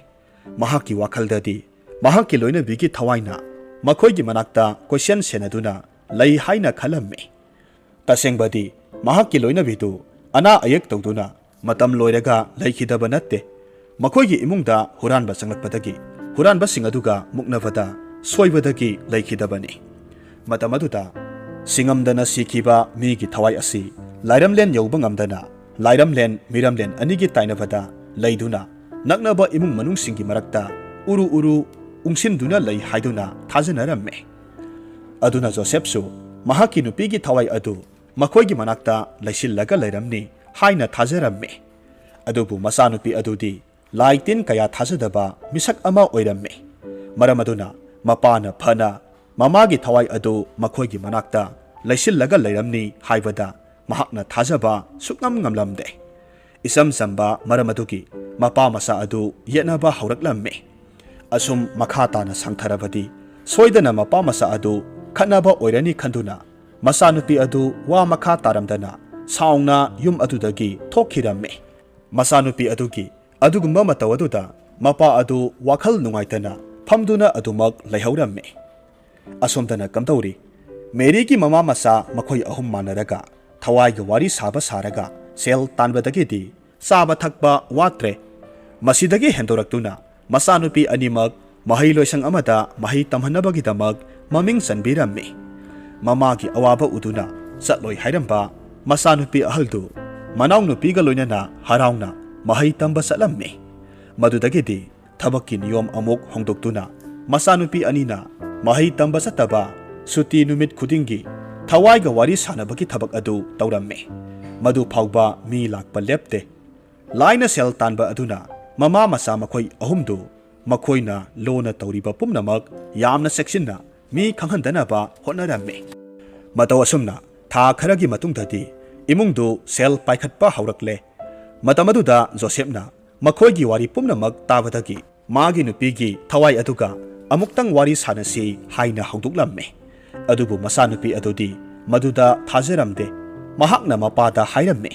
ꯃꯍꯥꯛꯀꯤ ꯋꯥꯈꯜꯗꯗꯤ ꯃꯍꯥꯛꯀꯤ ꯂꯣꯏꯅꯕꯤꯒꯤ ꯊꯋꯥꯏꯅ ꯃꯈꯣꯏꯒꯤ ꯃꯅꯥꯛꯇ ꯀꯣꯏꯁꯦꯟ ꯁꯦꯟꯅꯗꯨꯅ ꯂꯩ ꯍꯥꯏꯅ ꯈꯜꯂꯝꯃꯤ꯫ ꯇꯁꯦꯡꯕꯗꯤ ꯃꯍꯥꯛꯀꯤ ꯂꯣꯏꯅꯕꯤꯗꯨ ꯑꯅꯥ ꯑꯌꯦꯛ ꯇꯧꯗꯨꯅ ꯃꯇꯝ ꯂꯣꯏꯔꯒ ꯂꯩꯈꯤꯗꯕ ꯅꯠꯇꯦ꯫ ꯃꯈꯣꯏꯒꯤ ꯏꯃꯨꯡꯗ ꯍꯨꯔꯥꯟꯕ ꯆꯪꯂꯛꯄꯗꯒꯤ ꯍꯨꯔꯥꯟꯕꯁꯤꯡ ꯑꯗꯨꯒ ꯃꯨꯛꯅꯕꯗ ꯁꯣꯏꯕꯗꯒꯤ ꯂꯩꯈꯤꯗꯕꯅꯤ꯫ ꯃꯇꯝ ꯑꯗꯨꯗ ꯁꯤꯡꯉꯝꯗꯅ ꯁꯤꯈꯤꯕ ꯃꯤꯒꯤ ꯊꯋꯥꯏ ꯑꯁꯤ ꯂꯥꯏꯔꯝꯂꯦꯟ ꯌꯧꯕ ꯉꯝꯗꯅ ꯂꯥꯏꯔꯝꯂꯦꯟ ꯃꯤꯔꯝꯂꯦꯟ ꯑꯅꯤꯒꯤ ꯇꯥꯏꯅꯕꯗ ꯂꯩꯗꯨꯅ ꯅꯛꯅꯕ ꯏꯃꯨꯡ ꯃꯅꯨꯡꯁꯤꯡꯒꯤ ꯃꯔꯛꯇ ꯎꯔꯨ ꯎꯔꯨ ꯎꯪꯁꯤꯟꯗꯨꯅ ꯂꯩ ꯍꯥꯏꯗꯨꯅ ꯊꯥꯖꯅꯔꯝꯃꯤ꯫ ꯑꯗꯨꯅ ꯖꯣꯁꯦꯐꯁꯨ ꯃꯍꯥꯛꯀꯤ ꯅꯨꯄꯤꯒꯤ ꯊꯋꯥꯏ ꯑꯗꯨ ꯃꯈꯣꯏꯒꯤ ꯃꯅꯥꯛꯇ ꯂꯩꯁꯤꯜꯂꯒ ꯂꯩꯔꯝꯅꯤ ꯍꯥꯏꯅ ꯊꯥꯖꯔꯝꯃꯤ꯫ ꯑꯗꯨꯕꯨ ꯃꯆꯥꯅꯨꯄꯤ ꯑꯗꯨꯗꯤ ꯂꯥꯏ ꯇꯤꯟ ꯀꯌꯥ ꯊꯥꯖꯗꯕ ꯃꯤꯁꯛ ꯑꯃ ꯑꯣꯏꯔꯝꯃꯤ꯫ ꯃꯔꯝ ꯑꯗꯨꯅ ꯃꯄꯥꯅ ꯐꯅ ꯃꯃꯥꯒꯤ ꯊꯋꯥꯏ ꯑꯗꯨ ꯃꯈꯣꯏꯒꯤ ꯃꯅꯥꯛꯇ ꯂꯩꯁꯤꯜꯂꯒ ꯂꯩꯔꯝꯅꯤ ꯍꯥꯏꯕꯗ ꯃꯍꯥꯛꯅ ꯊꯥꯖꯕ ꯁꯨꯛꯉꯝ ꯉꯝꯂꯝꯗꯦ꯫ ꯏꯆꯝ ꯆꯝꯕ ꯃꯔꯝ ꯑꯗꯨꯒꯤ ꯃꯄꯥ ꯃꯆꯥ ꯑꯗꯨ ꯌꯦꯠꯅꯕ ꯍꯧꯔꯛꯂꯝꯃꯤ꯫ ꯑꯁꯨꯝ ꯃꯈꯥ ꯇꯥꯅ ꯁꯥꯡꯊꯔꯕꯗꯤ ꯁꯣꯏꯗꯅ ꯃꯄꯥ ꯃꯆꯥ ꯑꯗꯨ ꯈꯠꯅꯕ ꯑꯣꯏꯔꯅꯤ ꯈꯟꯗꯨꯅ ꯃꯆꯥꯅꯨꯄꯤ ꯑꯗꯨ ꯋꯥ ꯃꯈꯥ ꯇꯥꯔꯝꯗꯅ ꯁꯥꯎꯅ ꯌꯨꯝ ꯑꯗꯨꯗꯒꯤ ꯊꯣꯛꯈꯤꯔꯝꯃꯤ꯫ ꯃꯆꯥꯅꯨꯄꯤ ꯑꯗꯨꯒꯤ ꯑꯗꯨꯒꯨꯝꯕ ꯃꯇꯧ ꯑꯗꯨꯗ ꯃꯄꯥ ꯑꯗꯨ ꯋꯥꯈꯜ ꯅꯨꯡꯉꯥꯏꯇꯅ ꯐꯝꯗꯨꯅ ꯑꯗꯨꯃꯛ ꯂꯩꯍꯧꯔꯝꯃꯤ꯫ ꯑꯁꯣꯝꯗꯅ ꯀꯝꯗꯧꯔꯤ? ꯃꯦꯔꯤꯒꯤ ꯃꯃꯥ ꯃꯆꯥ ꯃꯈꯣꯏ ꯑꯍꯨꯝ ꯃꯥꯟꯅꯔꯒ ꯊꯋꯥꯏꯒ ꯋꯥꯔꯤ ꯁꯥꯕ ꯁꯥꯔꯒ ꯁꯦꯜ ꯇꯥꯟꯕꯗꯒꯤꯗꯤ ꯆꯥꯕ ꯊꯛꯄ ꯋꯥꯠꯇ꯭ꯔꯦ꯫ ꯃꯁꯤꯗꯒꯤ ꯍꯦꯟꯗꯣꯔꯛꯇꯨꯅ ꯃꯆꯥꯅꯨꯄꯤ ꯑꯅꯤꯃꯛ ꯃꯍꯩ ꯂꯣꯏꯁꯪ ꯑꯃꯗ ꯃꯍꯩ ꯇꯝꯍꯟꯅꯕꯒꯤꯗꯃꯛ ꯃꯃꯤꯡ ꯆꯟꯕꯤꯔꯝꯃꯤ꯫ ꯃꯃꯥꯒꯤ ꯑꯋꯥꯕ ꯎꯗꯨꯅ ꯆꯠꯂꯣꯏ ꯍꯥꯏꯔꯝꯕ ꯃꯆꯥꯅꯨꯄꯤ ꯑꯍꯜꯗꯨ ꯃꯅꯥꯎꯅꯨꯄꯤꯒ ꯂꯣꯏꯅꯅ ꯍꯔꯥꯎꯅ ꯃꯍꯩ ꯇꯝꯕ ꯆꯠꯂꯝꯃꯤ꯫ ꯃꯗꯨꯗꯒꯤꯗꯤ ꯊꯕꯛꯀꯤ ꯅꯤꯌꯣꯝ ꯑꯃꯨꯛ ꯍꯣꯡꯗꯣꯛꯇꯨꯅ ꯃꯆꯥꯅꯨꯄꯤ ꯑꯅꯤꯅ ꯃꯍꯩ ꯇꯝꯕ ꯆꯠꯇꯕ, ꯁꯨꯇꯤ ꯅꯨꯃꯤꯠ ꯈꯨꯗꯤꯡꯒꯤ ꯊꯋꯥꯏꯒ ꯋꯥꯔꯤ ꯁꯥꯟꯅꯕꯒꯤ ꯊꯕꯛ ꯑꯗꯨ ꯇꯧꯔꯝꯃꯤ꯫ ꯃꯗꯨ ꯐꯥꯎꯕ ꯃꯤ ꯂꯥꯛꯄ ꯂꯦꯞꯇꯦ꯫ ꯂꯥꯏꯅ ꯁꯦꯜ ꯇꯥꯟꯕ ꯑꯗꯨꯅ ꯃꯃꯥ ꯃꯆꯥ ꯃꯈꯣꯏ ꯑꯍꯨꯝꯗꯨ ꯃꯈꯣꯏꯅ ꯂꯣꯟꯅ ꯇꯧꯔꯤꯕ ꯄꯨꯝꯅꯃꯛ ꯌꯥꯝꯅ ꯆꯦꯛꯁꯤꯟꯅ ꯃꯤ ꯈꯪꯍꯟꯗꯅꯕ ꯍꯣꯠꯅꯔꯝꯃꯤ꯫ ꯃꯇꯧ ꯑꯁꯨꯝꯅ ꯊꯥ ꯈꯔꯒꯤ ꯃꯇꯨꯡꯗꯗꯤ ꯏꯃꯨꯡꯗꯨ ꯁꯦꯜ ꯄꯥꯏꯈꯠꯄ ꯍꯧꯔꯛꯂꯦ꯫ ꯃꯇꯝ ꯑꯗꯨꯗ ꯖꯣꯁꯦꯞꯅ ꯃꯈꯣꯏꯒꯤ ꯋꯥꯔꯤ ꯄꯨꯝꯅꯃꯛ ꯇꯥꯕꯗꯒꯤ ꯃꯥꯒꯤ ꯅꯨꯄꯤꯒꯤ ꯊꯋꯥꯏ ꯑꯗꯨꯒ ꯑꯃꯨꯛꯇꯪ ꯋꯥꯔꯤ ꯁꯥꯟꯅꯁꯤ ꯍꯥꯏꯅ ꯍꯧꯗꯣꯛꯂꯝꯃꯤ꯫ ꯑꯗꯨꯕꯨ ꯃꯆꯥꯅꯨꯄꯤ ꯑꯗꯨꯗꯤ ꯃꯗꯨꯗ ꯊꯥꯖꯔꯝꯗꯦ꯫ ꯃꯍꯥꯛꯅ ꯃꯄꯥꯗ ꯍꯥꯏꯔꯝꯃꯤ,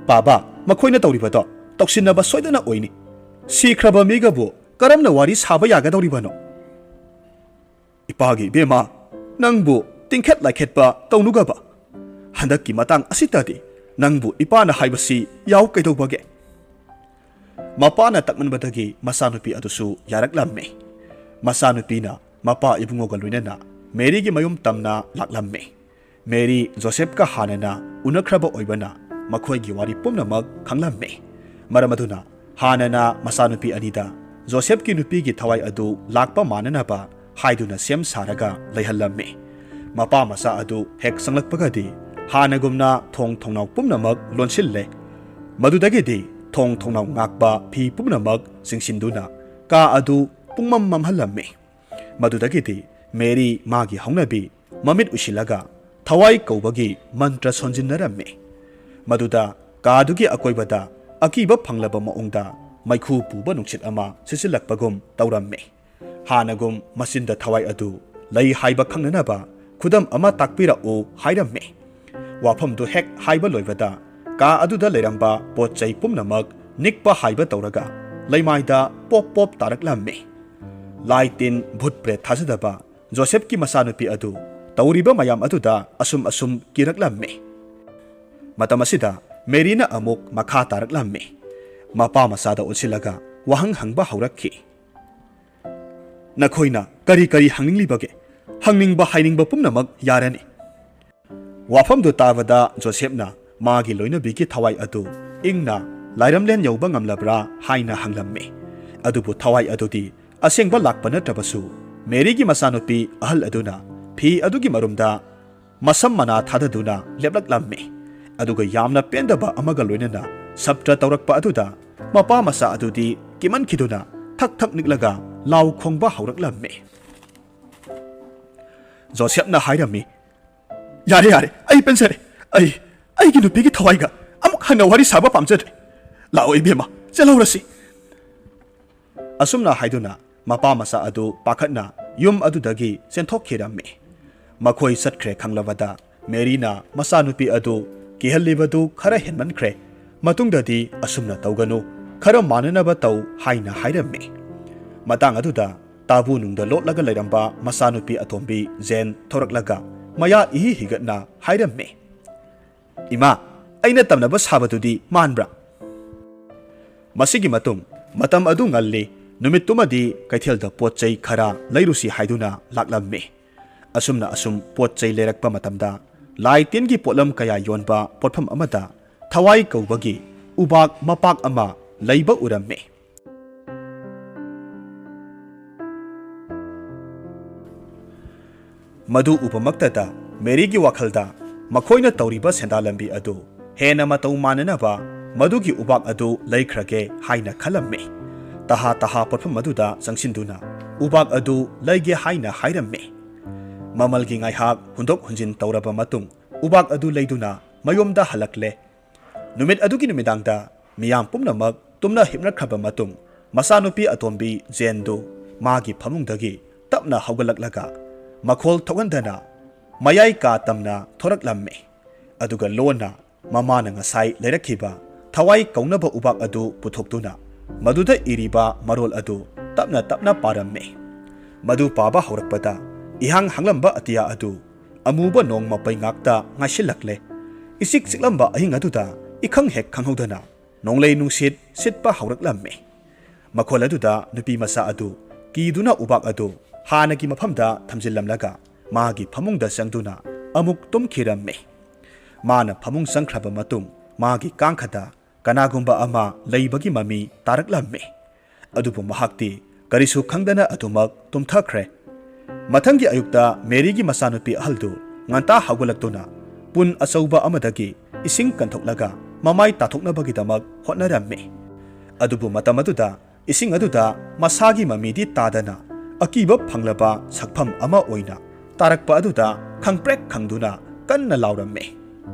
"ꯕꯥꯕꯥ, ꯃꯈꯣꯏꯅ ꯇꯧꯔꯤꯕꯗꯣ ꯇꯧꯁꯤꯟꯅꯕ ꯁꯣꯏꯗꯅ ꯑꯣꯏꯅꯤ꯫ ꯁꯤꯈ꯭ꯔꯕ ꯃꯤꯒꯕꯨ ꯀꯔꯝꯅ ꯋꯥꯔꯤ ꯁꯥꯕ ꯌꯥꯒꯗꯧꯔꯤꯕꯅꯣ?" "ꯏꯄꯥꯒꯤ ꯏꯕꯦꯝꯃ, ꯅꯪꯕꯨ ꯇꯤꯡꯈꯠ ꯂꯥꯏꯈꯠꯄ ꯇꯧꯅꯨꯒꯕ꯫ ꯍꯟꯗꯛꯀꯤ ꯃꯇꯥꯡ ꯑꯁꯤꯗꯗꯤ ꯅꯪꯕꯨ ꯏꯄꯥꯅ ꯍꯥꯏꯕꯁꯤ ꯌꯥꯎ ꯀꯩꯗꯧꯕꯒꯦ?" ꯃꯄꯥꯅ ꯇꯛꯃꯟꯕꯗꯒꯤ ꯃꯆꯥꯅꯨꯄꯤ ꯑꯗꯨꯁꯨ ꯌꯥꯔꯛꯂꯝꯃꯤ꯫ ꯃꯆꯥꯅꯨꯄꯤꯅ ꯃꯄꯥ ꯏꯕꯨꯡꯉꯣꯒ ꯂꯣꯏꯅꯅ ꯃꯦꯔꯤꯒꯤ ꯃꯌꯨꯝ ꯇꯝꯅ ꯂꯥꯛꯂꯝꯃꯤ꯫ ꯃꯦꯔꯤ ꯖꯣꯁꯦꯞꯀ ꯍꯥꯟꯅꯅ ꯎꯅꯈ꯭ꯔꯕ ꯑꯣꯏꯕꯅ ꯃꯈꯣꯏꯒꯤ ꯋꯥꯔꯤ ꯄꯨꯝꯅꯃꯛ ꯈꯪꯂꯝꯃꯤ꯫ ꯃꯔꯝ ꯑꯗꯨꯅ ꯍꯥꯟꯅꯅ ꯃꯆꯥꯅꯨꯄꯤ ꯑꯅꯤꯗ ꯖꯣꯁꯦꯞꯀꯤ ꯅꯨꯄꯤꯒꯤ ꯊꯋꯥꯏ ꯑꯗꯨ ꯂꯥꯛꯄ ꯃꯥꯟꯅꯅꯕ ꯍꯥꯏꯗꯨꯅ ꯁꯦꯝ ꯁꯥꯔꯒ ꯂꯩꯍꯜꯂꯝꯃꯤ꯫ ꯃꯄꯥ ꯃꯆꯥ ꯑꯗꯨ ꯍꯦꯛ ꯆꯪꯂꯛꯄꯒꯗꯤ ꯍꯥꯟꯅꯒꯨꯝꯅ ꯊꯣꯡ ꯊꯣꯡꯅꯥꯎ ꯄꯨꯝꯅꯃꯛ ꯂꯣꯟꯁꯤꯜꯂꯦ꯫ ꯃꯗꯨꯗꯒꯤꯗꯤ ꯊꯣꯡ ꯊꯣꯡꯅꯥꯎ ꯉꯥꯛꯄ ꯐꯤ ꯄꯨꯝꯅꯃꯛ ꯆꯤꯡꯁꯤꯟꯗꯨꯅ ꯀꯥ ꯑꯗꯨ ꯄꯨꯡꯃꯝ ꯃꯝꯍꯜꯂꯝꯃꯤ꯫ ꯃꯗꯨꯗꯒꯤꯗꯤ ꯃꯦꯔꯤ ꯃꯥꯒꯤ ꯍꯧꯅꯕꯤ ꯃꯃꯤꯠ ꯎꯏꯁꯤꯜꯂꯒ ꯊꯋꯥꯏ ꯀꯧꯕꯒꯤ ꯃꯟꯇ꯭ꯔ ꯁꯣꯟꯖꯤꯟꯅꯔꯝꯃꯤ꯫ ꯃꯗꯨꯗ ꯀꯥꯗꯨꯒꯤ ꯑꯀꯣꯏꯕꯗ ꯑꯀꯤꯕ ꯐꯪꯂꯕ ꯃꯑꯣꯡꯗ ꯃꯩꯈꯨ ꯄꯨꯕ ꯅꯨꯡꯁꯤꯠ ꯑꯃ ꯁꯤꯠꯆꯤꯜꯂꯛꯄꯒꯨꯝ ꯇꯧꯔꯝꯃꯤ꯫ ꯍꯥꯟꯅꯒꯨꯝ ꯃꯆꯤꯟꯗ ꯊꯋꯥꯏ ꯑꯗꯨ ꯂꯩ ꯍꯥꯏꯕ ꯈꯪꯅꯅꯕ ꯈꯨꯗꯝ ꯑꯃ ꯇꯥꯛꯄꯤꯔꯛꯎ ꯍꯥꯏꯔꯝꯃꯤ꯫ ꯋꯥꯐꯝꯗꯨ ꯍꯦꯛ ꯍꯥꯏꯕ ꯂꯣꯏꯕꯗ ꯀꯥ ꯑꯗꯨꯗ ꯂꯩꯔꯝꯕ ꯄꯣꯠ ꯆꯩ ꯄꯨꯝꯅꯃꯛ ꯅꯤꯛꯄ ꯍꯥꯏꯕ ꯇꯧꯔꯒ ꯂꯩꯃꯥꯏꯗ ꯄꯣꯞ ꯄꯣꯞ ꯇꯥꯔꯛꯂꯝꯃꯤ꯫ ꯂꯥꯏ ꯇꯤꯟ, ꯚꯨꯠ ꯄ꯭ꯔꯦꯠ ꯊꯥꯖꯗꯕ ꯖꯣꯁꯦꯐꯀꯤ ꯃꯆꯥꯅꯨꯄꯤ ꯑꯗꯨ ꯇꯧꯔꯤꯕ ꯃꯌꯥꯝ ꯑꯗꯨꯗ ꯑꯁꯨꯝ ꯑꯁꯨꯝ ꯀꯤꯔꯛꯂꯝꯃꯤ꯫ ꯃꯇꯝ ꯑꯁꯤꯗ ꯃꯦꯔꯤꯅ ꯑꯃꯨꯛ ꯃꯈꯥ ꯇꯥꯔꯛꯂꯝꯃꯤ꯫ ꯃꯄꯥ ꯃꯆꯥꯗ ꯑꯣꯟꯁꯤꯜꯂꯒ ꯋꯥꯍꯪ ꯍꯪꯕ ꯍꯧꯔꯛꯈꯤ꯫ "ꯅꯈꯣꯏꯅ ꯀꯔꯤ ꯀꯔꯤ ꯍꯪꯅꯤꯡꯂꯤꯕꯒꯦ? ꯍꯪꯅꯤꯡꯕ ꯍꯥꯏꯅꯤꯡꯕ ꯄꯨꯝꯅꯃꯛ ꯌꯥꯔꯅꯤ꯫" ꯋꯥꯐꯝꯗꯨ ꯇꯥꯕꯗ ꯖꯣꯁꯦꯐꯅ ꯃꯥꯒꯤ ꯂꯣꯏꯅꯕꯤꯒꯤ ꯊꯋꯥꯏ ꯑꯗꯨ ꯏꯪꯅ ꯂꯥꯏꯔꯝꯂꯦꯟ ꯌꯧꯕ ꯉꯝꯂꯕ꯭ꯔꯥ ꯍꯥꯏꯅ ꯍꯪꯂꯝꯃꯤ꯫ ꯑꯗꯨꯕꯨ ꯊꯋꯥꯏ ꯑꯗꯨꯗꯤ ꯑꯁꯦꯡꯕ ꯂꯥꯛꯄ ꯅꯠꯇ꯭ꯔꯕꯁꯨ, ꯃꯦꯔꯤꯒꯤ ꯃꯆꯥꯅꯨꯄꯤ ꯑꯍꯜ ꯑꯗꯨꯅ ꯐꯤ ꯑꯗꯨꯒꯤ ꯃꯔꯨꯝꯗ ꯃꯁꯝ ꯃꯅꯥ ꯊꯥꯗꯗꯨꯅ ꯂꯦꯞꯂꯛꯂꯝꯃꯤ꯫ ꯑꯗꯨꯒ ꯌꯥꯝꯅ ꯄꯦꯟꯗꯕ ꯑꯃꯒ ꯂꯣꯏꯅꯅ ꯁꯞꯇ꯭ꯔ ꯇꯧꯔꯛꯄ ꯑꯗꯨꯗ ꯃꯄꯥ ꯃꯆꯥ ꯑꯗꯨꯗꯤ ꯀꯤꯃꯟꯈꯤꯗꯨꯅ ꯊꯛ ꯊꯛ ꯅꯤꯛꯂꯒ ꯂꯥꯎ ꯈꯣꯡꯕ ꯍꯧꯔꯛꯂꯝꯃꯤ꯫ ꯖꯣꯁꯦꯞꯅ ꯍꯥꯏꯔꯝꯃꯤ, "ꯌꯥꯔꯦ, ꯌꯥꯔꯦ, ꯑꯩ ꯄꯦꯟꯖꯔꯦ꯫ ꯑꯩ, ꯑꯩꯒꯤ ꯅꯨꯄꯤꯒꯤ ꯊꯋꯥꯏꯒ ꯑꯃꯨꯛ ꯍꯟꯅ ꯋꯥꯔꯤ ꯁꯥꯕ ꯄꯥꯝꯖꯗ꯭ꯔꯦ꯫ ꯂꯥꯛꯑꯣ ꯏꯕꯦꯝꯃ, ꯆꯦꯜꯍꯧꯔꯁꯤ꯫" ꯑꯁꯨꯝꯅ ꯍꯥꯏꯗꯨꯅ ꯃꯄꯥ ꯃꯆꯥ ꯑꯗꯨ ꯄꯥꯈꯠꯅ ꯌꯨꯝ ꯑꯗꯨꯗꯒꯤ ꯆꯦꯟꯊꯣꯛꯈꯤꯔꯝꯃꯤ꯫ ꯃꯈꯣꯏ ꯆꯠꯈ꯭ꯔꯦ ꯈꯪꯂꯕꯗ ꯃꯦꯔꯤꯅ ꯃꯆꯥꯅꯨꯄꯤ ꯑꯗꯨ ꯀꯤꯍꯜꯂꯤꯕꯗꯨ ꯈꯔ ꯍꯦꯟꯃꯟꯈ꯭ꯔꯦ, ꯃꯇꯨꯡꯗꯗꯤ ꯑꯁꯨꯝꯅ ꯇꯧꯒꯅꯨ, ꯈꯔ ꯃꯥꯟꯅꯅꯕ ꯇꯧ ꯍꯥꯏꯅ ꯍꯥꯏꯔꯝꯃꯤ꯫ ꯃꯇꯥꯡ ꯑꯗꯨꯗ ꯇꯥꯕꯨ ꯅꯨꯡꯗ ꯂꯣꯠꯂꯒ ꯂꯩꯔꯝꯕ ꯃꯆꯥꯅꯨꯄꯤ ꯑꯇꯣꯝꯕꯤ ꯖꯦꯟ ꯊꯣꯔꯛꯂꯒ ꯃꯌꯥ ꯏꯍꯤ ꯍꯤꯒꯠꯅ ꯍꯥꯏꯔꯝꯃꯤ, "ꯏꯃꯥ, ꯑꯩꯅ ꯇꯝꯅꯕ ꯁꯥꯕꯗꯨꯗꯤ ꯃꯥꯟꯕ꯭ꯔꯥ?" ꯃꯁꯤꯒꯤ ꯃꯇꯨꯡ ꯃꯇꯝ ꯑꯗꯨ ꯉꯜꯂꯤ꯫ ꯅꯨꯃꯤꯠꯇꯨꯃꯗꯤ ꯀꯩꯊꯦꯜꯗ ꯄꯣꯠ ꯆꯩ ꯈꯔ ꯂꯩꯔꯨꯁꯤ ꯍꯥꯏꯗꯨꯅ ꯂꯥꯛꯂꯝꯃꯤ꯫ ꯑꯁꯨꯝꯅ ꯑꯁꯨꯝ ꯄꯣꯠ ꯆꯩ ꯂꯩꯔꯛꯄ ꯃꯇꯝꯗ ꯂꯥꯏ ꯇꯤꯟꯒꯤ ꯄꯣꯠꯂꯝ ꯀꯌꯥ ꯌꯣꯟꯕ ꯄꯣꯠꯐꯝ ꯑꯃꯗ ꯊꯋꯥꯏ ꯀꯧꯕꯒꯤ ꯎꯕꯥꯛ ꯃꯄꯥꯛ ꯑꯃ ꯂꯩꯕ ꯎꯔꯝꯃꯤ꯫ ꯃꯗꯨ ꯎꯕꯃꯛꯇꯗ ꯃꯦꯔꯤꯒꯤ ꯋꯥꯈꯜꯗ ꯃꯈꯣꯏꯅ ꯇꯧꯔꯤꯕ ꯁꯦꯟꯗꯥ ꯂꯝꯕꯤ ꯑꯗꯨ ꯍꯦꯟꯅ ꯃꯇꯧ ꯃꯥꯟꯅꯅꯕ ꯃꯗꯨꯒꯤ ꯎꯕꯥꯛ ꯑꯗꯨ ꯂꯩꯈ꯭ꯔꯒꯦ ꯍꯥꯏꯅ ꯈꯜꯂꯝꯃꯤ꯫ ꯇꯍꯥ ꯇꯍꯥ ꯄꯣꯠꯐꯝ ꯑꯗꯨꯗ ꯆꯪꯁꯤꯟꯗꯨꯅ ꯎꯕꯥꯛ ꯑꯗꯨ ꯂꯩꯒꯦ ꯍꯥꯏꯅ ꯍꯥꯏꯔꯝꯃꯤ꯫ ꯃꯃꯜꯒꯤ ꯉꯥꯏꯍꯥꯛ ꯍꯨꯟꯗꯣꯛ ꯍꯨꯟꯖꯤꯟ ꯇꯧꯔꯕ ꯃꯇꯨꯡ ꯎꯕꯥꯛ ꯑꯗꯨ ꯂꯩꯗꯨꯅ ꯃꯌꯨꯝꯗ ꯍꯜꯂꯛꯂꯦ꯫ ꯅꯨꯃꯤꯠ ꯑꯗꯨꯒꯤ ꯅꯨꯃꯤꯗꯥꯡꯗ ꯃꯤꯌꯥꯝ ꯄꯨꯝꯅꯃꯛ ꯇꯨꯝꯅ ꯍꯤꯞꯅꯈ꯭ꯔꯕ ꯃꯇꯨꯡ ꯃꯆꯥꯅꯨꯄꯤ ꯑꯇꯣꯝꯕꯤ ꯖꯦꯟꯗꯨ ꯃꯥꯒꯤ ꯐꯃꯨꯡꯗꯒꯤ ꯇꯞꯅ ꯍꯧꯒꯠꯂꯛꯂꯒ ꯃꯈꯣꯜ ꯊꯣꯛꯍꯟꯗꯅ ꯃꯌꯥꯏ ꯀꯥ ꯇꯝꯅ ꯊꯣꯔꯛꯂꯝꯃꯤ꯫ ꯑꯗꯨꯒ ꯂꯣꯟꯅ ꯃꯃꯥꯅ ꯉꯁꯥꯏ ꯂꯩꯔꯛꯈꯤꯕ ꯊꯋꯥꯏ ꯀꯧꯅꯕ ꯎꯕꯥꯛ ꯑꯗꯨ ꯄꯨꯊꯣꯛꯇꯨꯅ ꯃꯗꯨꯗ ꯏꯔꯤꯕ ꯃꯔꯣꯜ ꯑꯗꯨ ꯇꯞꯅ ꯇꯞꯅ ꯄꯥꯔꯝꯃꯤ꯫ ꯃꯗꯨ ꯄꯥꯕ ꯍꯧꯔꯛꯄꯗ ꯏꯍꯥꯡ ꯍꯥꯡꯂꯝꯕ ꯑꯇꯤꯌꯥ ꯑꯗꯨ ꯑꯃꯨꯕ ꯅꯣꯡ ꯃꯄꯩ ꯉꯥꯛꯇ ꯉꯥꯏꯁꯤꯜꯂꯛꯂꯦ꯫ ꯏꯆꯤꯛ ꯆꯤꯛꯂꯝꯕ ꯑꯍꯤꯡ ꯑꯗꯨꯗ ꯏꯈꯪ ꯍꯦꯛ ꯈꯪꯍꯧꯗꯅ ꯅꯣꯡꯂꯩ ꯅꯨꯡꯁꯤꯠ ꯁꯤꯠꯄ ꯍꯧꯔꯛꯂꯝꯃꯤ꯫ ꯃꯈꯣꯜ ꯑꯗꯨꯗ ꯅꯨꯄꯤ ꯃꯆꯥ ꯑꯗꯨ ꯀꯤꯗꯨꯅ ꯎꯕꯥꯛ ꯑꯗꯨ ꯍꯥꯟꯅꯒꯤ ꯃꯐꯝꯗ ꯊꯝꯖꯤꯜꯂꯝꯂꯒ ꯃꯥꯒꯤ ꯐꯃꯨꯡꯗ ꯆꯪꯗꯨꯅ ꯑꯃꯨꯛ ꯇꯨꯝꯈꯤꯔꯝꯃꯤ꯫ ꯃꯥꯅ ꯐꯃꯨꯡ ꯆꯪꯈ꯭ꯔꯕ ꯃꯇꯨꯡ ꯃꯥꯒꯤ ꯀꯥꯡꯈꯗ ꯀꯅꯥꯒꯨꯝꯕ ꯑꯃ ꯂꯩꯕꯒꯤ ꯃꯃꯤ ꯇꯥꯔꯛꯂꯝꯃꯤ꯫ ꯑꯗꯨꯕꯨ ꯃꯍꯥꯛꯇꯤ ꯀꯔꯤꯁꯨ ꯈꯪꯗꯅ ꯑꯗꯨꯃꯛ ꯇꯨꯝꯊꯈ꯭ꯔꯦ꯫ ꯃꯊꯪꯒꯤ ꯑꯌꯨꯛꯇ ꯃꯦꯔꯤꯒꯤ ꯃꯆꯥꯅꯨꯄꯤ ꯑꯍꯜꯗꯨ ꯉꯟꯇꯥ ꯍꯧꯒꯠꯂꯛꯇꯨꯅ ꯄꯨꯟ ꯑꯆꯧꯕ ꯑꯃꯗꯒꯤ ꯏꯁꯤꯡ ꯀꯟꯊꯣꯛꯂꯒ ꯃꯃꯥꯏ ꯇꯥꯊꯣꯛꯅꯕꯒꯤꯗꯃꯛ ꯍꯣꯠꯅꯔꯝꯃꯤ꯫ ꯑꯗꯨꯕꯨ ꯃꯇꯝ ꯑꯗꯨꯗ ꯏꯁꯤꯡ ꯑꯗꯨꯗ ꯃꯁꯥꯒꯤ ꯃꯃꯤꯗꯤ ꯇꯥꯗꯅ ꯑꯀꯤꯕ ꯐꯪꯂꯕ ꯁꯛꯐꯝ ꯑꯃ ꯑꯣꯏꯅ ꯇꯥꯔꯛꯄ ꯑꯗꯨꯗ ꯈꯪꯄ꯭ꯔꯦꯛ ꯈꯪꯗꯨꯅ ꯀꯟꯅ ꯂꯥꯎꯔꯝꯃꯤ꯫